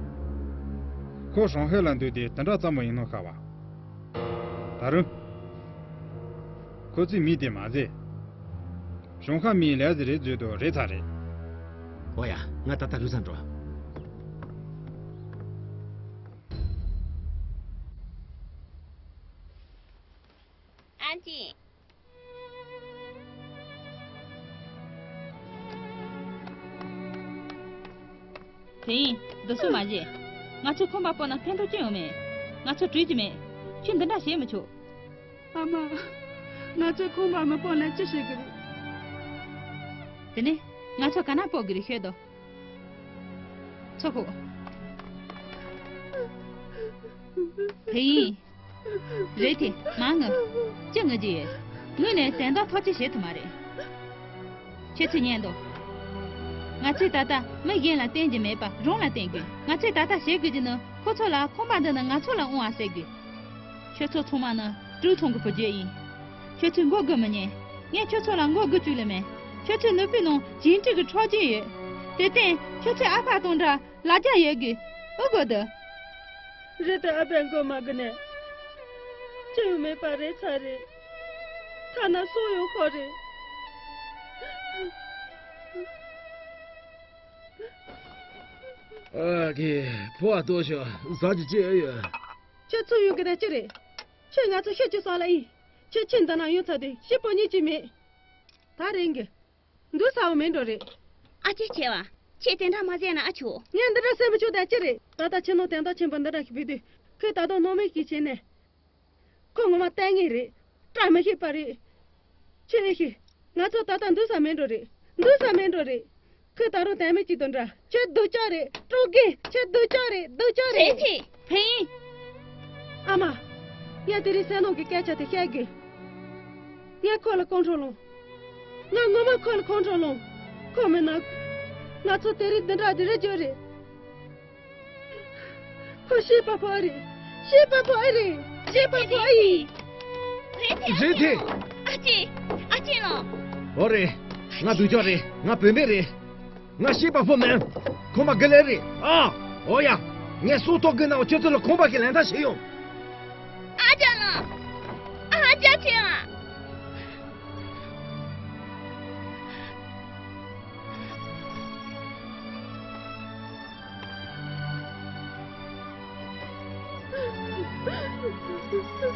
ཁོ་ཧྲང་ཧའེ་ལ་འདུག་དེ་དེ་འདྲ་ཙམ་མོ་ཡིན་ནོ་ཤ་བ། ད་རུང་། ཁོ་ཚོའི་མི་དེ་མ་ཟད། ཞུང་ཧ་མིའི་ལས་ཟེར་རེད་བཟོས་དུ་རེད་ཚ་རེད། ཨོ་ཡ། ང་ད་ལྟ་རུ་ས་འགྲོ། ཨན་ཅི། དེ་ཡིན། འདི་སུ་མ་བྱེད། ང་ཚོའི་ཁང་པ་སྤོ་ན་ཕན་ཐོགས་ཅི་ཡོང་མེད། ང་ཚོ་བྲོས་ཀྱི་མེད། ཁྱོད་འདི་འདྲ་བྱེད་མི་ཆོག་ཨ་མ། ང་ཚོའི་ཁང་པ་མི་སྤོ་ན་ཅི་བྱེད་ཀྱི་རེད། དེ་ནས་ང་ཚོ་ག་ན་སྤོ་གི་རེད་ཤོད་དོ། ཚོ་ཁོ། དེ་ཡིན། རེད་དེ་མ་ངུ། ཅི་ངུ་རྒྱུ་ཡོད། ངུས་ནས་དོན་དག་ཐག་གཅོད་བྱེད་ཐུབ་མ་རེད། ཁྱེད་ཚོས་ཉན་དོ། ང་ཚོས་ད་ལྟ་མི་གཞན་ལ་བརྟེན་རྒྱུ་མེད་པར་རང་ལ་བརྟེན་དགོས། ང་ཚོས་ད་ལྟ་བྱེད་དགོས་རྒྱུ་ནི་ཁོ་ཚོ་ལ་ཁང་པ་འདི་ནི་ང་ཚོ་ལ་དབང་བ་སྟེར་དགོས། ཁྱོད་ཚོ་ཚང་མ་ནི་ཀྲུའུ་ཚང་གི་བུ་རྒྱུད་ཡིན། ཁྱོད་ཚོས་མགོ་སྒུར་མི་ཉན། ངས་ཁྱོད་ཚོ་ལ་མགོ་སྒུར་བཅུག་ལེ་མེད། ཁྱོད་ཚོའི་ནུས་པའི་ནང་ཞིང་བྲན་གྱི་ཁྲག་རྒྱུན་ཡོད། དེར་བརྟེན་ཁྱོད་ཚོས་ཨ་ཕ་དང་འདྲ་ལ་རྒྱ་ཡོད་དགོས། ཨུ་གོ་དུ། རེད་དེ་ཨ་ཕས་མགོ་མ་སྒུར་ནས། ཅི་ཡང་མེད་པ་རེད་ཚར་རེད། ཐ་ན་སྲོག་ཡང་ཤོར་རེད། ཨ་ཀེ། ཕོ་བ་ལྟོགས་ཤོག་ཟ་རྒྱུ་ཅི་ཡོད། ཁྱོད་ཚོ་ཡོང་གི་ན་ཅི་རེད། ཁྱོད་ང་ཚོ་ཤི་རྒྱུ་བསམ་ལ་ཡིན། ཁྱོད་ཁྱིམ་འདི་ན་ཡོང་ཚར་དུས་ཤི་པོ་ཉིད་ཅིག་མེད། ད་རིང་གི་འདུག་ས་བོ་མེད་འགྲོ་རེད། ཨ་ཅེ་ཆེ་བ། ཁྱེད་དེ་འདྲ་མ་བྱས་ན་ཨ་ཆོ། ངས་འདི་འདྲ་སེམས་མི་ཆུང་དེ་ཅི་རེད། ད་ལྟ་ཁྱིམ་ནང་དོན་དག་ཆེན་པོ་འདི་འདྲ་ཞིག་བུད་དུས། ཁོས་ད་དུང་སྣང་མེད་ཞིག་བྱས་ནས། ཁོ་ངོ་མ་ལྟས་ངན་རེད། བཀྲ་མི་ཤིས་པ་རེད། ཁྱོད་ཨེ་ཤེས། ང་ཚོ་ད་ལྟ་འདུག་ས་མེད་འགྲོ་རེད། འདུག་ས་མེད་འགྲོ་རེད། ཁོས་ད་རུང་དད་མོས་ཅིག་དང་འདྲ། ཁྱོད་སྡུག་ཅག་རེད། ཀྲུའུ་རྒན། ཁྱོད་སྡུག་ཅག་རེད། སྡུག་ཅག་རེད། ཟེར་ཅིག་ཕིན། ཨ་མ། ངས་དེ་རིང་སེམས་ནང་གི་སྐད་ཆ་དེ་བཤད་དགོས། ངས་ཁོ་ལ་ཁོང་ཁྲོ་ལངས། ང་ངོ་མ་ཁོ་ལ་ཁོང་ཁྲོ་ལངས། ཁོ་མེད་ན། ང་ཚོ་དེ་རིང་འདི་འདྲ་འདི་རེད་རྒྱུ་རེད། ཁོ་ཤེས་པ་པོ་ཨེ་རེད། ཤེས་པ་པོ་ཨེ་རེད། ཤེས་པ་པོ་ཨེ་ཡིན། རེད་དེ། ཨ་ཅེ། ཨ་ཅེ་ལགས། འོ་རེད། ང་སྡུག་ཅག་རེད། ང་བུད་མེད་རེད། ང་ཤེས་པ་པོ་མིན། ཁོ་མ་དགེ་ལས་རེད། ཨ། འོ་ཡ། ངས་སྲོག་ཐོག་དགོས་ན་ཁྱོད་ཚོ་ལ་ཁང་པ་གི་ལེན་ཐག་བྱེད་ཡོང་། ཨ་ཅག་ལགས། ཨ་ཅག་ཆེ་བ།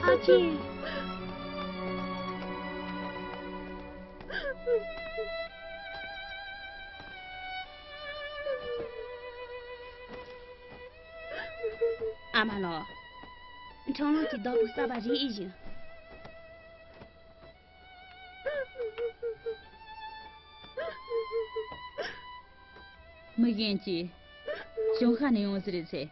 ཨ་ཅེ། ཨ་མ་ལགས། འཕྲང་ལུང་གི་བདག་པོ་གསར་པ་རིག་ཨེ་ཡིན། མི་གཞན་གྱིས་གཞུང་ཁ་ནས་ཡོང་ཟེར་རེད་ཟེར།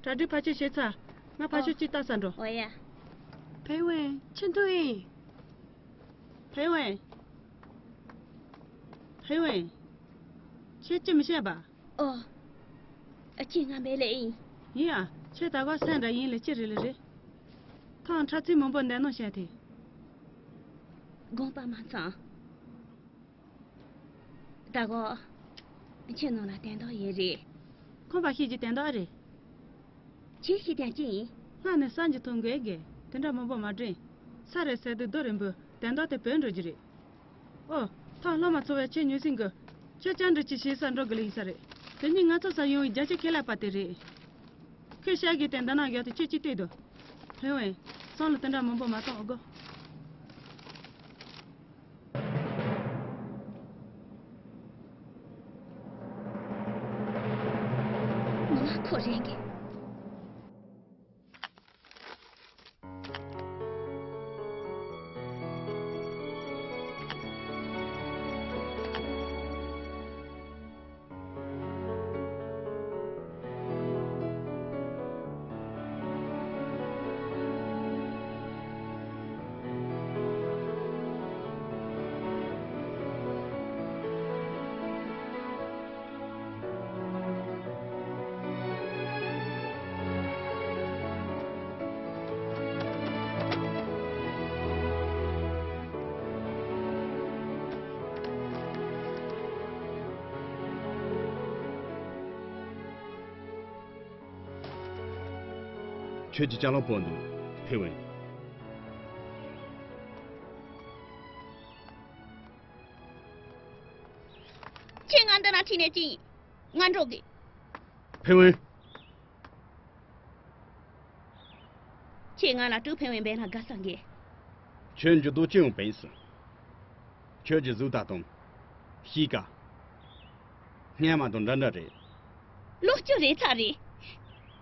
གྲ་སྒྲིག་ཕལ་ཆེར་བྱས་ཚར། ང་ཕར་ཕྱོགས་གཅིག་ལྟ་ས་འགྲོ། འོ་ཡ། ཕེ་ཝན་ཁྱི་འདུག་ཨེ། ཕེ་ཝན། ཕེ་ཝན། ཁྱེད་ཅི་མི་བཤད་པ། ཨོ། ཨ་ཅེ་ང་མེད་ལེ་ཡིན། ཡིན་ཨ། ཁྱེད་ད་ག་སེང་འདྲ་ཡིན་ལེ་ཅི་རེད་ལེ་རེད། ཐང་འཁྲབ་ཚིག་མང་པོ་འདས་ནོ་བཤད་དེ། དགོངས་པ་མ་ཚོམ། ད་གོ། ཁྱེད་ནང་ལ་དན་ཏོག་ཡིན་རེད། ཁོང་པ་ཤེས་ཀྱི་དན་ཏོག་རེད། ཁྱེད་ཤེས་དན་ཅི་ཡིན། སྔ་ནས་གསར་འགྱུར་ཐོན་དགོས་གི། དེ་འདྲ་མང་པོ་མ་དྲན། ས་རེད་ཟེར་དུས་རྡོ་རིང་པོ་དན་ཏོག་དེ་བོད་འགྲོ་རྒྱུ་རེད། ཨོ། ཐང་སློབ་མ་ཚོ་བས་ཁྱེད་ཉུལ་སྲིང་གི། ཁྱེད་བཅར་འདྲི་ཅིག་བྱེད་ས་འགྲོ་དགོས་ལེ་ཡིན་ས་རེད། དེ་ཉིན་ང་ཚོ་ས་ཡོང་བའི་རྒྱ་ཆེ་ཁས་ལེན་པ་དེ་རེད། ཁོས་བཤད་གི་དེ་འདི་ན་བཞག་དེ་ཁྱེད་ཅིག་ལྟོས་དོ། ཕེ་ཝན། སང་ལ་དེ་འདྲ་མང་པོ་མ་གཏོང་ཨོ་གོ། ངོ་མ་ཁོ་རེད་གི། ཁྱོད་ཀྱི་ཅ་ལག་སྤོ་འདུག་ཕེ་ཝན། ཁྱེད་ང་འདི་ན་ཁྲིད་ནས་ཅི་ཡིན། ང་འགྲོ་གི། ཕེ་ཝན། ཁྱེད་ང་ལ་ཀྲུའུ་ཕེ་ཝན་འབད་ན་དགའ་ས་གི། ཁྱོད་འགྱུར་ལྡོག་ཅི་ཡང་འབད་སྲིད། ཁྱོད་ཀྱི་གཟུགས་དང་། གཤིས་ཀ། སྔོན་མ་དང་འདྲ་འདྲ་རེད། ལོ་བཅུ་རེད་ཚར་རེད།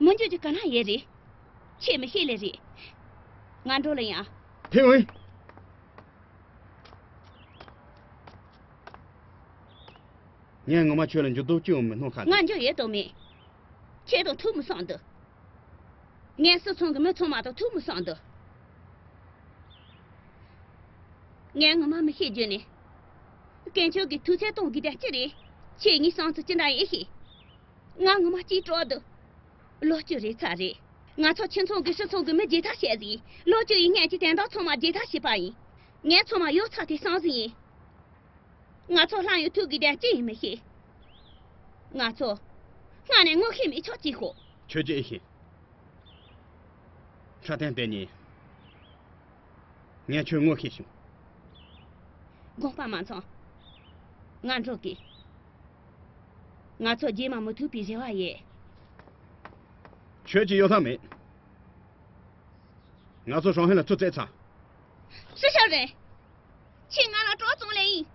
མི་འགྱུར་རྒྱུ་ག་ན་ཡོད་རེད། ཁྱེད་མི་ཤེས་ལེ་རེད། ང་འགྲོ་ལེ་ཡིན། ཕེ་ཝན། ངས་ངོ་མ་ཁྱོད་ལ་འགྱུར་ལྡོག་ཅི་ཡང་མི་སྣང་ཁ། ང་འགྱུར་ཡོད་དོ་མེད། ཁྱེད་དང་ཐུག་མི་སོང་འདུག་ངས་སུད་ཚོང་གི་མི་ཚང་མ་དང་ཐུག་མི་སོང་འདུག་ངས་ངོ་མ་མི་ཤེས་རྒྱུ་ནི། དཀོན་མཆོག་གིས་དུས་ཚོད་གཏོང་དགོས་དོན་ཅི་རེད། ཁྱེད་གཉིས་སང་ཚོ་ཅི་འདྲ་ཡིན་ཤེས། ང་ངོ་མ་སྐྱིད་སྤྲོ་འདུག་ལོ་བཅུ་རེ་ཚར་རེད། ང་ཚོ་ཁྱིམ་ཚང་གི་སྤྱི་ཚོགས་ཀྱི་མི་བརྗེ་ཐབས་བྱས་ཟིན། ལོ་བཅུ་ཡི་སྔོན་གྱི་དོན་དག་ཚང་མ་བརྗེ་ཐབས་བྱས་པ་ཡིན། ངས་ཚང་མ་ཡོད་ཚད་དེ་བསམ་བཞིན་ཡིན། ང་ཚོ་ལྷ་ཡུལ་ཐུག་གི་དོན་ཅི་ཡིན་མི་ཤེས། ང་ཚོ་སྔ་ནས་ངོ་ཤེས་མི་ཆོག་ཅིག་ཤོག་ཁྱོད་ཀྱིས་ཤེས། འཁྲབ་སྟོན་དེ་ནི་ངས་ཁྱོད་ངོ་ཤེས་བྱུང་། དགོངས་པ་མ་ཚོམས། ང་འགྲོ་གི། ང་ཚོ་རྗེས་མ་མི་ཐུག་པའི་རེ་བ་ཡོད། ཁྱོད་ཀྱི་གཡོ་ཐབས་མེད། ང་ཚོ་ཧྲང་ཧའེ་ལ་ཚུར་བཙལ་ཚར། སུ་ཤོར་རེད། ཁྱེད་ང་ལ་གྲོགས་བཙོང་ལེ་ཡིན།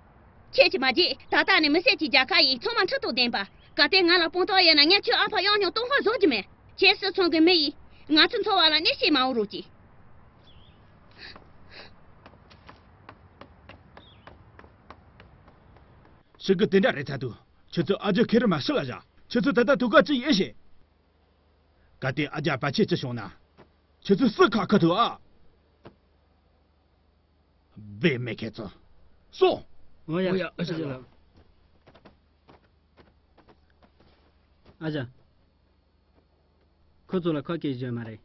ཁྱེད་ཀྱི་མ་བརྗེད། ད་ལྟ་ནི་མི་སེར་གྱི་རྒྱལ་ཁབ་ཡིན། ཚང་མ་འཁྲུག་ཐོག་ལྡན་པ། གལ་ཏེ་ང་ལ་དཔང་རྟགས་ཡོད་ན་ངས་ཁྱོད་ཨ་ཕ་ཡང་ཡང་གཏོང་ཧ་བཟོ་རྒྱུ་མེད། ཁྱེད་སུད་ཚོང་གི་མི་ཡིན། ང་ཚོ་འཚོ་བ་ལ་གནོད་བྱེད་མ་འོང་རོགས་གྱིས། ཤི་གི་དེ་འདྲ་རེད་ཚ་དུ། ཁྱེད་ཚོ་ཨ་ཇོ་ཁེ་རི་མ་ཤི་ལ་བཞག་ཁྱེད་ཚོ་ད་ལྟ་དུ་ག་ཅི་ཡིན་ཤེས། གལ་ཏེ་ཨ་ཇ་བར་ཆད་ཅི་བྱུང་ན། ཁྱེད་ཚོ་སུ་ཁ་ཁ་ཐུ་ཨ། བེ་མེ་ཁེ་ཚོ། སོང་། ཨོ་ཡ། ཨོ་ཡ། ཨ་ཅག་ལགས། ཨ་ཅག་ཁོ་ཚོ་ལ་ཁ་སྐད་བརྗོད་མ་རེད།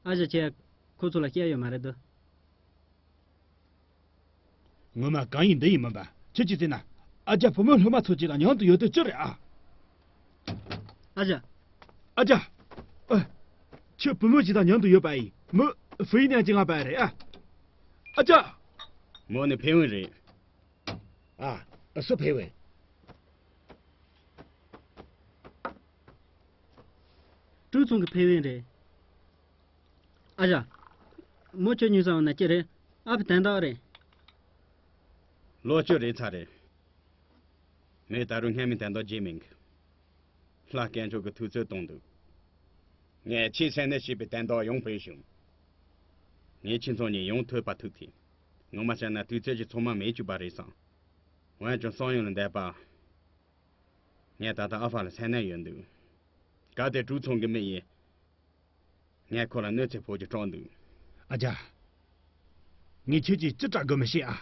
ཨ་ཅག་ཁྱེད་ཁོ་ཚོ་ལ་སྐད་ཡོད་མ་རེད་དོ། ངོ་མ་གང་ཡིན་འདི་ཡིན་མིན་པ་ཁྱེད་ཀྱིས་བརྩིས་ན། ཨ་ཅག་བུ་མོ་སློབ་མ་ཚོ་གཅིག་དང་མཉམ་དུ་ཡོད་དུས་ཅི་རེད་ཨ། ཨ་ཅག་ཨ་ཅག་ཨ། ཁྱོད་བུ་མོ་གཅིག་དང་མཉམ་དུ་ཡོད་པ་ཡིན། མོ་ཧྥུའུ་ཡི་ནན་གྱི་ང་པ་རེད་ཨ། ཨ་ཅག་མོ་ནི་ཕེ་ཝན་རེད། ཨ། སུ་ཕེ་ཝན། ཀྲུའུ་ཚང་གི་ཕེ་ཝན་རེད། ཨ་ཅག་མོ་ཁྱོད་ཉུང་ས་འོང་ན་ཅི་རེད། ཨ་ཕ་དན་རྟགས་རེད། ལོ་བཅུ་རེད་ཚར་རེད། མོས་ད་རུང་སྔ་མའི་དན་རྟགས་བརྗེད་མེད་གི། ལྷ་དཀོན་མཆོག་གི་ཐུགས་ཚོད་གཏོང་འདུག་ངས་ཆེས་སེམས་ནད་བྱེད་པའི་དན་རྟགས་ཡང་བོས་བྱུང་། ངའི་ཁྱིམ་ཚང་ནས་ཡང་ཐོས་པ་ཐུག་ཐལ། ངོ་མ་བཤད་ན་དུས་ཚོད་ཀྱི་ཚང་མ་མེད་བཅུག་པ་རེད་བསམ། འོན་ཀྱང་བསམ་ཡུལ་ལས་འདས་པ། ངས་ད་ལྟ་ཨ་ཕ་ལ་སེམས་ནད་ཡོད་འདུག་གལ་ཏེ་ཀྲུའུ་ཚང་གི་མི་ཡིས། ངས་ཁོ་ལ་གནོད་འཚེ་ཕོག་རྒྱུ་སྐྲག་འདུག་ཨ་ཅག་ངས་ཁྱེད་ཀྱིས་ཅི་སྐྲག་དགོས་མི་ཤེས་ཨ།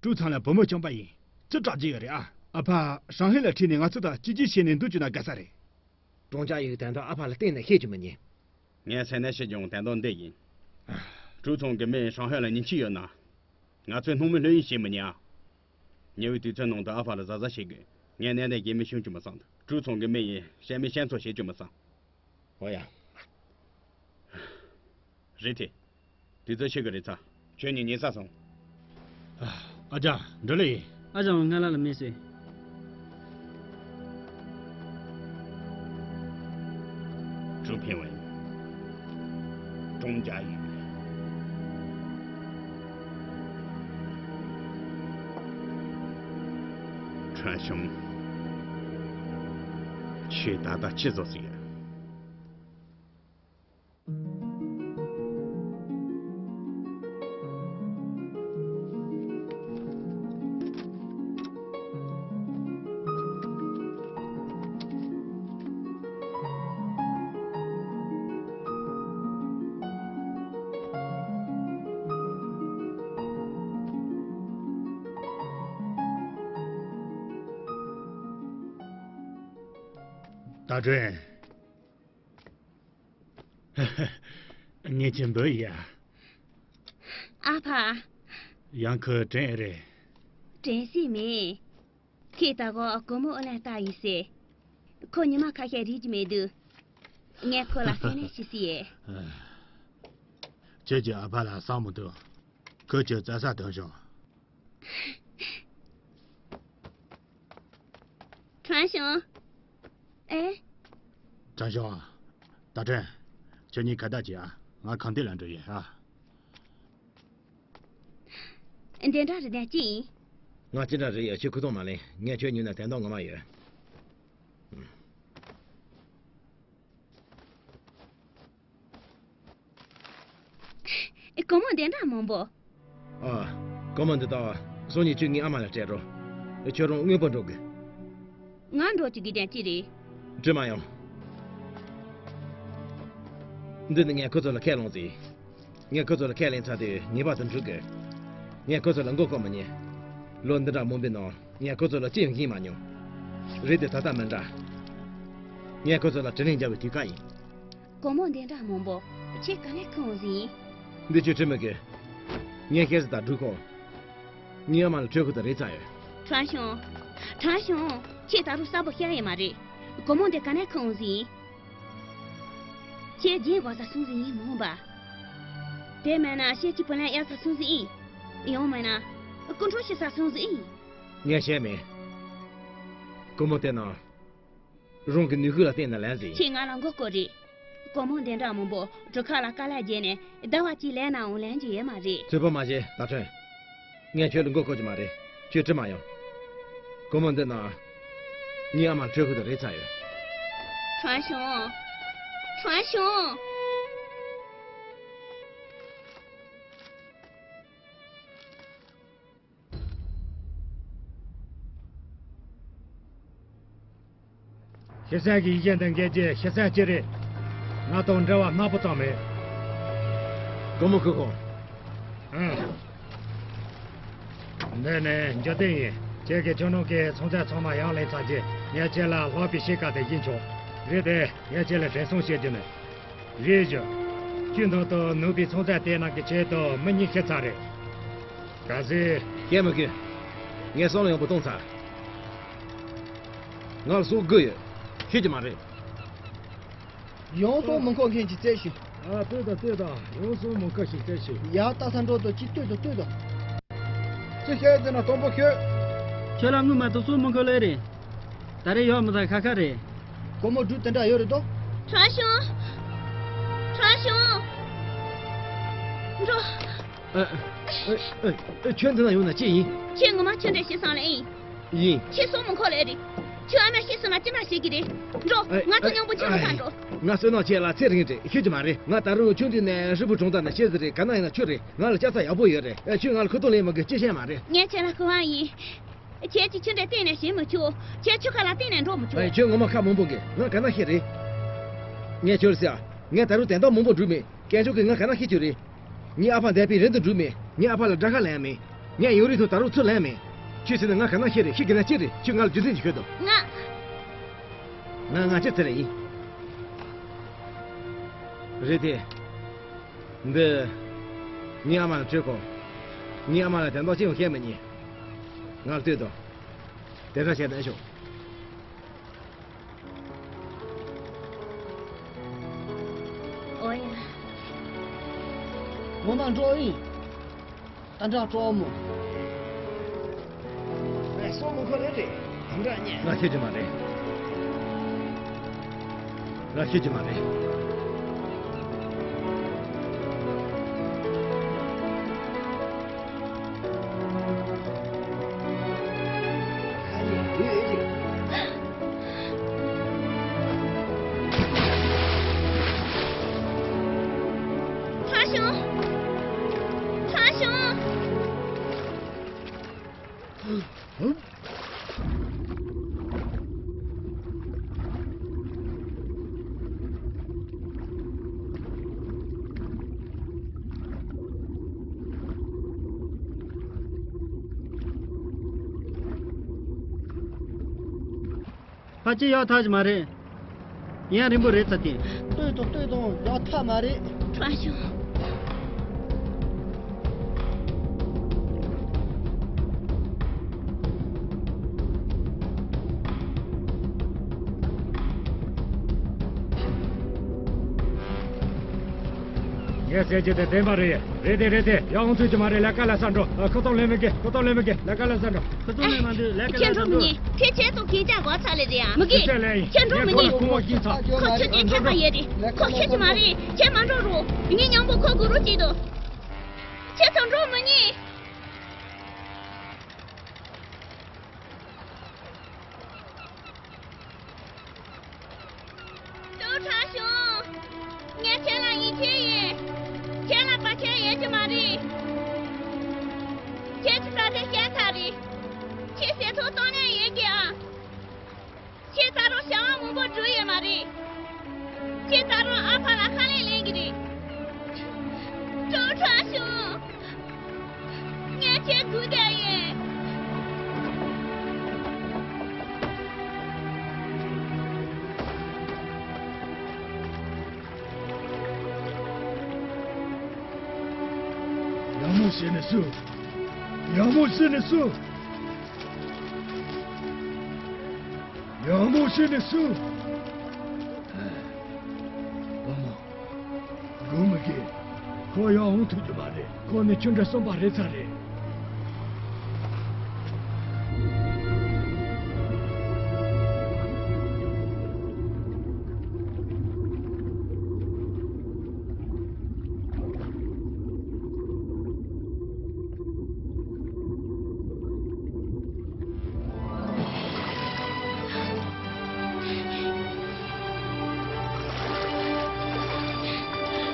ཀྲུའུ་ཚང་ལ་བུ་མོ་བྱུང་པ་ཡིན། ཅི་སྐྲག་རྒྱུ་ཡོད་རེད་ཨ། ཨ་ཕ་ཧྲང་ཧའེ་ལ་ཁྲིད་ནས་ང་ཚོ་དང་གཅིག་གྱུར་བྱས་ནས་འདུག་རྒྱུ་ན་དགའ་ས་རེད། ཀྲུང་ཅཱ་ཡིག་དོན་དག་ཨ་ཕ་ལ་གཏན་ནས་བཤད་རྒྱུ་མི་ཉན། ངས་སེམས་ནད་བྱེད་ཀྱང་དོན་དག་འདི་ཡིན། ཀྲུའུ་ཚང་གི་མི་ཧྲང་ཧའེ་ལ་ཉེས་ཆད་ཡོད་ན། ང་ཚོས་སྣང་མེད་བློ་གཡེང་བྱེད་མི་ཉན་ཨ། ཉེ་བའི་དུས་ཚོད་ནང་དུ་ཨ་ཕ་ལ་གཟབ་གཟབ་བྱེད་དགོས། ངས་གནས་འདི་རྒྱུན་མི་ཤོང་རྒྱུ་མི་བསམ། ཀྲུའུ་ཚང་གི་མི་ཡིས་བཤད་མི་བཤད་ཚོ་བྱེད་རྒྱུ་མི་བསམ། ཨོ་ཡ། རེད་དེ། དུས་ཚོད་ཕྱི་གི་རེད་ཚ། ཁྱོད་གཉིས་ཉལ་ས་སོང་། ཨ་ཅག་འགྲོ་ལེ་ཡིན། ཨ་ཅག་ང་ལ་ལ་མེད་ཟེར། ཀྲུའུ་ཕིང་ཝེན། ཀྲུང་ཅཱ་ཡིག་ཁྲོན་ཞུང་། ཁྱོས་ད་ལྟ་ཅི་བཟོ་ཟིག་ཡ། ད་དྲན། ངེད་ཀྱི་འབུ་ཡ། ཨ་ཕ། ཡང་ཁོ་དྲན་རེད། དྲན་སྲིད་མེད། ཁོས་ད་གོ་སྒོར་མོ་ཨོ་ལན་ལྟ་ཡིན་ཟེར། ཁོ་ཉི་མ་ཁ་ཤས་རིག་གི་མེད་དུས། ངས་ཁོ་ལ་སེམས་ནད་ཞིག་སྲིད་ཡས། ཁྱེད་ཀྱི་ཨ་ཕ་ལ་བསམ་མི་ཐུབ། ཁོ་ཁྱོད་བཙལ་ས་ཐོན་བྱུང་། ཁྲང་ཞང་། ཨེ། ཁྲང་ཞང་། ད་དྲན། ཁྱོད་གཉིས་ཁ་བརྡ་བྱེད་ཨ། ང་ཁང་སྡེ་ལ་འགྲོ་ཡིན་ཨ། འདི་འདྲ་རེད་དེ་ཅི་ཡིན། ང་ཅི་འདྲ་རེད་ཡ་ཁྱོད་ཁུ་ཐོག་མ་ལེན། ངས་ཁྱོད་ཉོས་ན་དན་རྟགས་ངོ་མ་ཡོད། སྒོར་མོ་འདི་འདྲ་མང་པོ། ཨ། སྒོར་མོ་འདི་དག་སང་ཉིན་ཁྱོད་ངའི་ཨ་མ་ལ་སྤྲད་རོགས། ཁྱོད་རང་དངོས་པོ་འགྲོ་དགོས། ང་འགྲོ་རྒྱུ་གི་དོན་ཅི་རེད། དྲི་མ་ཡང་། འདི་ནི་ངས་ཁོ་ཚོ་ལ་ཁས་བླངས་ཟིན། ངས་ཁོ་ཚོ་ལ་ཁས་ལེན་ཚར་དུས་ངེས་པར་དུ་འགྲོ་དགོས། ངས་ཁོ་ཚོ་ལ་མགོ་སྐོར་མི་ཉན། ལོ་འདི་འདྲ་མང་པོའི་ནང་ངས་ཁོ་ཚོ་ལ་ཅི་ཡང་བྱིན་མ་མྱོང་། རེད་དེ་ད་ལྟ་མི་འདྲ། ངས་ཁོ་ཚོ་ལ་དྲིན་ལན་འཇལ་བའི་དུས་སྐབས་ཡིན། སྒོར་མོ་འདི་འདྲ་མང་པོ་ཁྱེད་ག་ནས་ཁུར་ཟིན། འདི་ཁྱོད་དྲི་མི་དགོས། ངས་ཤེས་ཟིན་ད་སྒྲུག་གོ། ངའི་ཨ་མ་ལ་འཕྲོད་ཁུལ་དུ་རེད་ཚར་ཡོད། ཁྲང་ཞུང་། ཁྲང་ཞུང་། ཁྱེད་ད་རུང་གསལ་པོ་ཤེས་ཡོད་མ་རེད། སྒོར་མོ་འདི་ག་ནས་ཁུར་ཟིན། ཁྱེད་རྒྱན་དགོས་ས་སོང་ཟིན་ཡིན་མོ་པ། དེ་མིན་ན་ཤེད་ཀྱི་བུ་ལན་གཡར་ས་སོང་ཟིན་ཡིན། ཡང་མིན་ན། སྐུ་འཁྲུངས་ཤི་ས་སོང་ཟིན་ཡིན། ངས་བཤད་མེད། སྒོར་མོ་དེ་ནང་། རང་གི་ནུས་ཤུགས་ལ་བརྟེན་ནས་ལེན་ཟིན། ཁྱེད་ང་ལ་མགོ་སྐོར་རེད། སྒོར་མོ་འདི་འདྲ་མང་པོ་གྲུ་ཁ་ལ་དཀའ་ལས་བརྒྱབ་ནས་ཟླ་བ་གཅིག་ལས་ནའང་ལེན་རྒྱུ་ཡོད་མ་རེད། ཚོད་དཔག་མ་བྱེད་ད་ཁྲོན། ངས་ཁྱོད་ལ་མགོ་སྐོར་གྱི་མ་རེད། ཁྱོད་དྲི་མ་ཡོང་། སྒོར་མོ་འདི་ནང་། ངའི་ཨ་མ་འཕྲོད་ཁུལ་དུ་རེད་ཚར་ཡོད། ཁྲང་ཞུང་། ཁྲང་ཞུང་། ཤི་གསོན་གྱི་ཡིག་ཆ་འདི་འགེལ་རྒྱུ་ཤི་གསོན་གཅིག་རེད། ང་དང་འབྲེལ་བ་སྣ་པོ་ཙམ་མེད། སྒོར་མོ་ཁུར་གོ། ཨང་། འདི་ནི་འཇུ་ཏིང་ཡིན། ཁྱེད་ཀྱིས་ཁྱོད་རང་གི་ཚོང་རྫས་ཚང་མ་ཡར་ལེན་ཚར་རྗེས་ངས་ཁྱེད་ལ་ལྷག་པའི་གཤིས་ཀ་དེ་བྱིན་ཆོག་རེད་དེ་ངས་ཁྱེད་ལ་དྲན་གསོ་ཞུ་རྒྱུ་ནི། རེད་ཞུ། ཁྱོད་མདུན་དུ་ནུབ་པའི་ཚོང་རྫས་དེ་རྣམས་ཀྱི་ཆེད་དུ་མི་གཉིས་ཤི་ཚར་རེད། གལ་སྲིད། སྐད་མི་དགོས། ངས་བསམ་བློ་ཡག་པོ་བཏང་ཚར། ང་ལ་སྲོག་དགོས་ཡོད། ཤི་རྒྱུ་མ་རེད། ཡང་སྲོག་མི་འཁོར་མཁན་ཅིག་བཙལ་ཞིག་ཨ་ལྟོས་དང་ལྟོས་དང་ཡང་སྲོག་མི་འཁོར་ཞིག་བཙལ་ཞིག་ཡ་ལྟ་ས་འགྲོ་དང་ཅིག་ལྟོས་དང་ལྟོས་དང་། ཅི་བཤད་ཟེར་ན་དང་པོ་ཁྱོད། ཁྱོད་ལ་དངུལ་མ་གཏོགས་སྲོག་མི་འཁོར་ལེ་རེད། ད་རེས་ཡོད་མི་ཚང་ཁ་ཁ་རེད། སྒོར་མོ་འབྲུ་དེ་འདྲ་ཡོད་རེད་དོ། ཁྲང་ཞུང་། ཁྲང་ཞུང་། འགྲོ། ཨ། ཨ། ཨ། ཨ། ཁྱོད་འདི་ན་ཡོང་ན་ཅི་ཡིན། ཁྱེད་ངོ་མ་ཁྱོད་འདྲ་ཤི་སོང་ལེ་ཡིན། ཡིན། ཁྱེད་སྲོག་མི་འཁོར་ལེ་རེད། ཁྱོད་ཨ་མ་ཤི་སོང་ན་ཅི་འདྲ་བྱེད་ཀྱི་རེད། འགྲོ། ཨ། ང་ཚོ་མཉམ་པོ་ཁྱོད་ལ་ཕར་འགྲོ། ང་བསོད་ནམས་ཆེ་ལ་ཚེ་རིང་རེད་ཤི་རྒྱུ་མ་རེད། ང་ད་རུང་ཆུང་དུས་ནས་ཧྲིལ་པོ་གྲོང་རྡལ་ནས་ཤི་ཟིན་རེད། ག་ན་ཡིན་ན་ཆུ་རེད། ང་ལ་ལྕགས་རྟ་ཡག་པོ་ཡོད་རེད། ཨ། ཁྱོད་ང་ལ་ཁུ་ཏོག་ལེན་མི་དགོས་ཅི་བཤད་མ་རེད། ངས་ཁྱེད་ལ་ཁུ་བ་ཡིན། ཁྱེད་ཀྱིས་ཆུ་འདྲ་གཏན་ནས་ཞིམ་མི་ཆོག་ཁྱེད་ཆུ་ཁ་ལ་གཏན་ནས་འགྲོ་མི་ཆོག་ཨེ། ཁྱོད་ངོ་མ་ཁ་མང་པོ་གི། ང་ག་ན་ཤི་རེད། ངས་ཁྱོད་ཟེར། ངས་ད་རུང་དན་རྟགས་མང་པོ་བསྒྲུབས་མེད། སྐད་ཆོག་གི་ང་ག་ན་ཤི་རྒྱུ་རེད། ངའི་ཨ་ཕ་འདས་པའི་རིན་དུ་བསྒྲུབས་མེད། ངའི་ཨ་ཕ་ལ་དགྲ་ཁ་ལེན་མེད། ངས་ཡོང་རིང་དུ་ད་རུང་ཚུར་ལེན་མེད། ཁྱོད་ཟེར་ན་ང་ག་ན་ཤི་རེད། ཤི་གི་ན་ཅི་རེད། ཁྱོད་ང་ལ་རྒྱུ་མཚན་ཅིག་ཤོད་དང་། ང་། ང་ང་ཅི་ཚེ་རེད་ཡིན། རེད་དེ། འདི། ངའི་ཨ་མ་ལ་སྤྲོད་གོ། ངའི་ཨ་མ་ལ་དོན་དག་ཅི་ཡང་བཤད་མི་ཉན། ང་ལ་ལྟོས་དང་། དེ་འདྲ་བྱས་ན་ཤོག་ཨོ་ཡ། ངོ་མ་འགྲོ་ཡིན། ད་འདྲ་སྤྲོ་མོ། ཨེ། སྲོག་མི་འཁོར་རེད་རེད། ད་འདྲ་ཉེ། ང་ཤེས་ཀྱི་མ་རེད། ང་ཤེས་ཀྱི་མ་རེད། ཁྲ་ཞང་། ཁྲ་ཞང་། ཕལ་ཆེར་ཡག་ཐག་ཅིག་མ་རེད། ཡུན་རིང་པོ་རེད་ཚ་དེ། ལྟོས་དང་ལྟོས་དང་ཡག་ཐག་མ་རེད། ཁྲ་ཞང་། ངས་ཟེར་རྒྱུ་དེ་བདེན་པ་རེད། རེད་དེ་རེད་དེ། ཡག་འོང་ཚོད་ཀྱི་མ་རེད། ལས་ཀ་ལས་ས་འགྲོ། ཨ། ཁོ་ཐོག་ལེན་མི་དགོས། ཁོ་ཐོག་ལེན་མི་དགོས། ལས་ཀ་ལས་ས་འགྲོ། ཁོ་ཚོ་ནས་མ་འདུག་ལས་ཀ་ཁྱེད་ལ་འགྲོ་མི་ཉན། ཁྱེད་ཁྱེད་ཚོ་གན་རྒྱ་གོ་ཚ་ལེ་རེད་ཡ། མི་དགོས། ཁྱེད་འགྲོ་མི་ཉན། ཁོ་ཁོ་ཁྱེད་ཚོ་འགྲོ་མི་ཉན། ཁོ་ཁྱེད་ཀྱི་མ་རེད། ཁྱེད་མ་འགྲོ་རོགས། ངས་མཉམ་པོ་ཁོ་གུ་རུ་བྱེད་དོ། ཁྱེད་ཚོ་འགྲོ་མི་ཉན། ཏུའུ་ཁྲང་ཞུང་། ངས་ཁྱེད་ལ་ཡིད་ཆེས་ཡོད། ཁྱེད་ལ་བར་ཆད་ཡོད་ཀྱི་མ་རེད། ཁྱེད་ཀྱི་ས་དེ་བཤད་ཚར་རེད། ཁྱེད་ཟེར་ཐོག་གཏོང་ནས་ཡོད་ཀྱི་ཨ། ཁྱེད་ད་རུང་བྱ་བ་མང་པོ་བསྒྲུབས་ཡོད་མ་རེད། ཁྱེད་ད་རུང་ཨ་ཕ་ལ་ཁ་ལས་ལེན་གྱི་རེད། ཏུའུ་ཁྲང་ཞུང་། ངས་ བྱས་ནས་སུ། ཡག་མོ་བྱས་ནས་སུ། ཡག་མོ་བྱས་ནས་སུ། བུ་མོ། སྒུག་མི་དགོས། ཁོ་ཡང་འོང་ཐུབ་རྒྱུ་མ་རེད། ཁོ་ནི་ཆུ་འདྲ་གསུམ་པ་རེད་ཚར་རེད།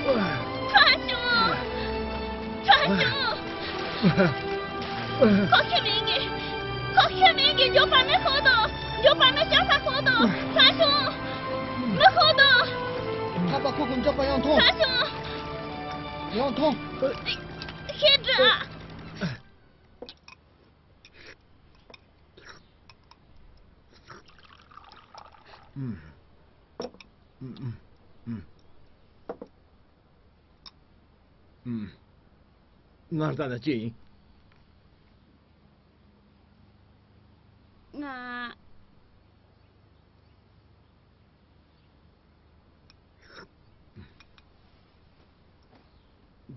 ཁྲོན་ཆུང་། ཁྲོན་ཆུང་། ཁོ་ཤི་མེད་ངེས། ཁོ་ཤི་མེད་ངེས། མགྱོགས་པར་མི་ཤོག་དང་། མགྱོགས་པར་མི་ཤོག་ས་ཤོག་དང་། ཁྲོན་ཆུང་། མི་ཤོག་དང་། ཐག་པ་ཁོ་ཁོ་མགྱོགས་པ་ཡང་ཐོང་། ཁྲོན་ཆུང་། ཡང་ཐོང་། ཤེས་འདྲ། ང་ལྟ་ན་ཅི་ཡིན། ང་།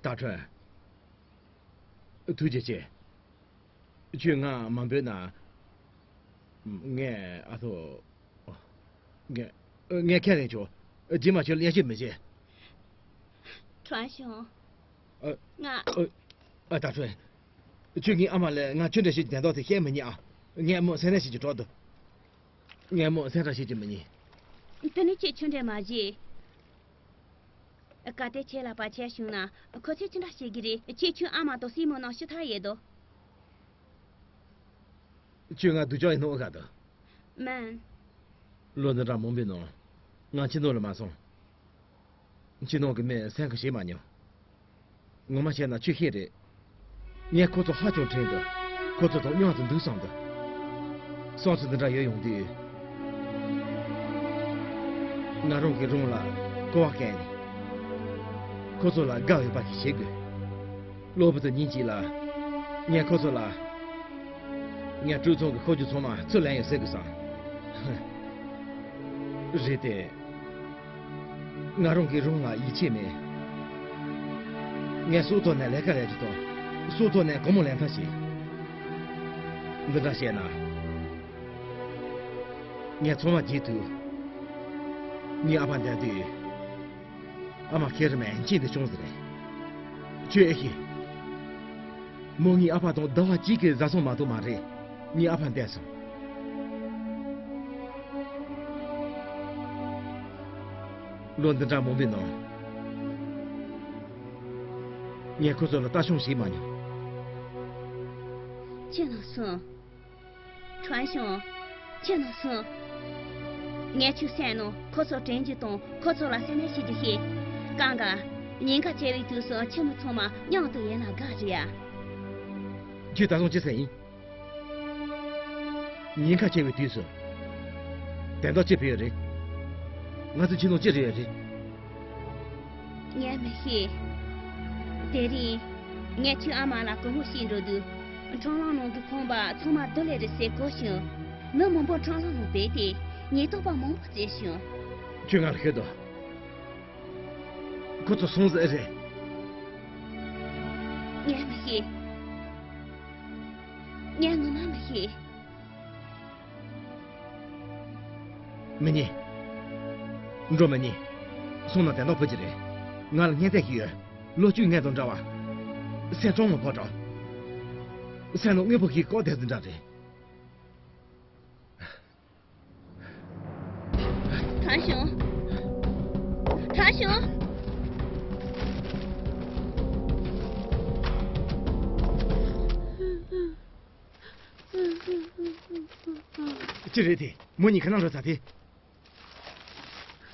ད་ཁྲོན། ཐུགས་རྗེ་ཆེ། ཁྱོད་ང་མ་འབོད་ན། ངས་ཨ་ཐོ། ངས་ངས་ཁས་ལེན་ཆོག་རྗེས་མ་ཁྱོད་ལ་གཡང་སྐྱིད་མི་བྱེད། ཁྲོན་ཆུང་། ཨ། ང་། ཨ། ཨ། ད་ཁྲོན། ཁྱོད་ངའི་ཨ་མ་ལ་ང་ཆུང་འདྲ་ཞིག་གི་དན་ཐོག་དེ་བཤད་མི་ཉན་ཨ། ངས་མོ་སེམས་ནད་ཞིག་གི་གྲོགས་དུ། ངས་མོ་སེམས་ཁྲལ་བྱེད་ཀྱི་མི་ཉན། དེ་ནི་ཁྱེད་ཆུང་འདྲ་མ་བྱེད། གལ་ཏེ་ཁྱེད་ལ་བར་ཆད་བྱུང་ན་ཁོ་ཚོས་ཅི་འདྲ་བྱེད་ཀྱི་རེད། ཁྱེད་ཆུང་ཨ་མ་དང་སྲིང་མོ་ནང་ཤི་ཐག་ཡོད་དོ། ཁྱོད་ང་སྡུག་ཅག་ཡིན་ནོ་ཨ་ག་དོ། མིན། ལོ་འདི་འདྲ་མང་པོའི་ནང་ང་ཁྱིམ་ནང་ལ་མ་སོང་། ཁྱིམ་ནང་གི་མི་སེམས་ཁུར་བྱེད་མ་མྱོང་། ངོ་མ་བཤད་ན་ཁྱོད་ཤེས་རེད། ངས་ཁོ་ཚོ་ཧ་ཅང་དྲན་འདུག་ཁོ་ཚོ་དང་མཉམ་དུ་འདུག་བསམ་འདུག་བསམ་ཚུལ་འདི་འདྲ་ཡོད་ཡོང་དུས། ང་རང་གིས་རང་ལ་གོ་བ་བསྐོན་ནས། ཁོ་ཚོ་ལ་དགའ་འོས་པ་ཞིག་བྱེད་དགོས། གློ་བུར་དུ་ཉིན་གཅིག་ལ། ངས་ཁོ་ཚོ་ལ། ངས་ཀྲུའུ་ཚང་གི་ཤོག་གུ་ཚང་མ་ཚུར་ལེན་ཡོད་ཟེར་དགོས་བསམ། རེད་དེ། ང་རང་གིས་རང་ལ་ཡིད་ཆེས་མེད། ངས་སྲོག་ཐོག་ནས་ལས་ཀ་ལས་རྒྱུ་དང་། སྲོག་ཐོག་ནས་སྒོར་མོ་ལེན་ཐབས་བྱེད། འདི་འདྲ་བཤད་ན། ངས་ཚང་མ་བརྗེད་དུས། ངའི་ཨ་ཕ་འདས་དུས། ཨ་མ་ཁེ་རི་མས་ཁྱེད་འདི་བྱུང་ཟེར་རེད། ཁྱོད་ཨེ་ཤེས། མོ་ངའི་ཨ་ཕ་དང་ཟླ་བ་གཅིག་གི་བཟའ་ཚང་མ་གཏོགས་མ་རེད། ངའི་ཨ་ཕ་འདས་སོང་། ལོ་འདི་འདྲ་མང་པོའི་ནང་། ངས་ཁོ་ཚོ་ལ་ལྟ་སྐྱོང་བྱེད་མ་མྱོང་། ཁྱེད་རང་སོང་། ཁྲོན་ཞང་། ཁྱེད་རང་སོང་། ངས་ཁྱོད་བསད་ནོ་ཁོ་ཚོ་དྲན་རྒྱུ་དང་ཁོ་ཚོ་ལ་སེམས་ནད་བྱེད་རྒྱུ་ཤེས། གང་ག་ཉེན་ཁ་ཆེ་བའི་དུས་སུ་ཁྱིམ་མི་ཚང་མ་མཉམ་དུ་ཡིན་ན་དགའ་རེད་ཡ། ཁྱོད་ད་དུང་ཅི་ཟེར་ཡིན། ཉེན་ཁ་ཆེ་བའི་དུས་སུ། དོན་དག་ཅི་ཕེབས་ཡོད་རེད། ང་ཚོ་ཁྱིམ་ནང་ཅི་རེད་ཡོད་རེད། ངས་མི་ཤེས། དེ་རིང་། ངས་ཁྱོད་ཨ་མ་ལ་གུས་མོ་བྱེད་འགྲོ་དུས། འཕྲང་ལམ་ནང་གི་ཁང་པ་ཚང་མ་རྡུལ་ལས་རེད་ཟེར་གོ་བྱུང་། མི་མང་པོ་འཕྲང་ལམ་ནང་བསྡད་དེ། ཉེན་རྟོག་པ་མང་པོ་བཙལ་བྱུང་། ཁྱོད་ང་ལ་ཤོད་དོ། ཁོ་ཚོ་སོང་ཟེར་རེད། ངས་མི་ཤེས། ངས་ངོ་མ་མི་ཤེས། མི་ཉན། འགྲོ་མི་ཉན། སོང་ན་དོན་དག་ཕོག་གི་རེད། ང་ལ་སྔོན་རྟེན་ཞིག་ཡོད། ལོ་བཅུའི་སྔོན་དང་འདྲ་བ། སེམས་གྲོང་མོ་ཕོ་བྲང་། སེམས་ནང་དངོས་པོ་ཞིག་བཀོག་བསྡད་དུ་འདྲ་རེད། ཐང་ཞུང་། ཐང་ཞུང་། ཅི་རེད་དེ། མོ་གཉིས་ག་ན་འགྲོ་ཚར་དེ།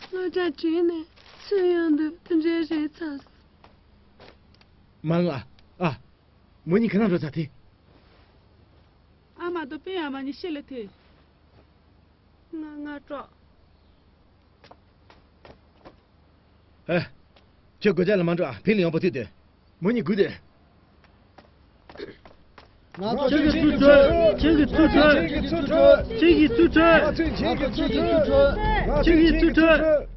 སློབ་གྲྭ་གྲོལ་ནས་ཚུར་ཡོང་དུས་དེ་འདྲའི་རེད་ཚར། མ་ང་ཨ། མོ་གཉིས་ག་ན་འགྲོ་ཚར་དེ། ཨ་མ་དང་སྤུན་ཨ་མ་གཉིས་ཕྱི་ལ་ཐོན། ང་ང་སྐྲག་ཨེ། ཁྱོད་སྒོ་ལྕགས་ལ་མ་འགྲོ་ཨ། ཕིན་ལ་ཡོང་པ་ཐུག་དེ། མོ་གཉིས་སྒུག་དེ། ང་ཚོ་ཁྱེད་ཀྱིས་ཚུར་གྲོལ། ཁྱེད་ཀྱིས་ཚུར་གྲོལ། ཁྱེད་ཀྱིས་ཚུར་གྲོལ། ཁྱེད་ཀྱིས་ཚུར་གྲོལ། ཁྱེད་ཀྱིས་ཚུར་གྲོལ།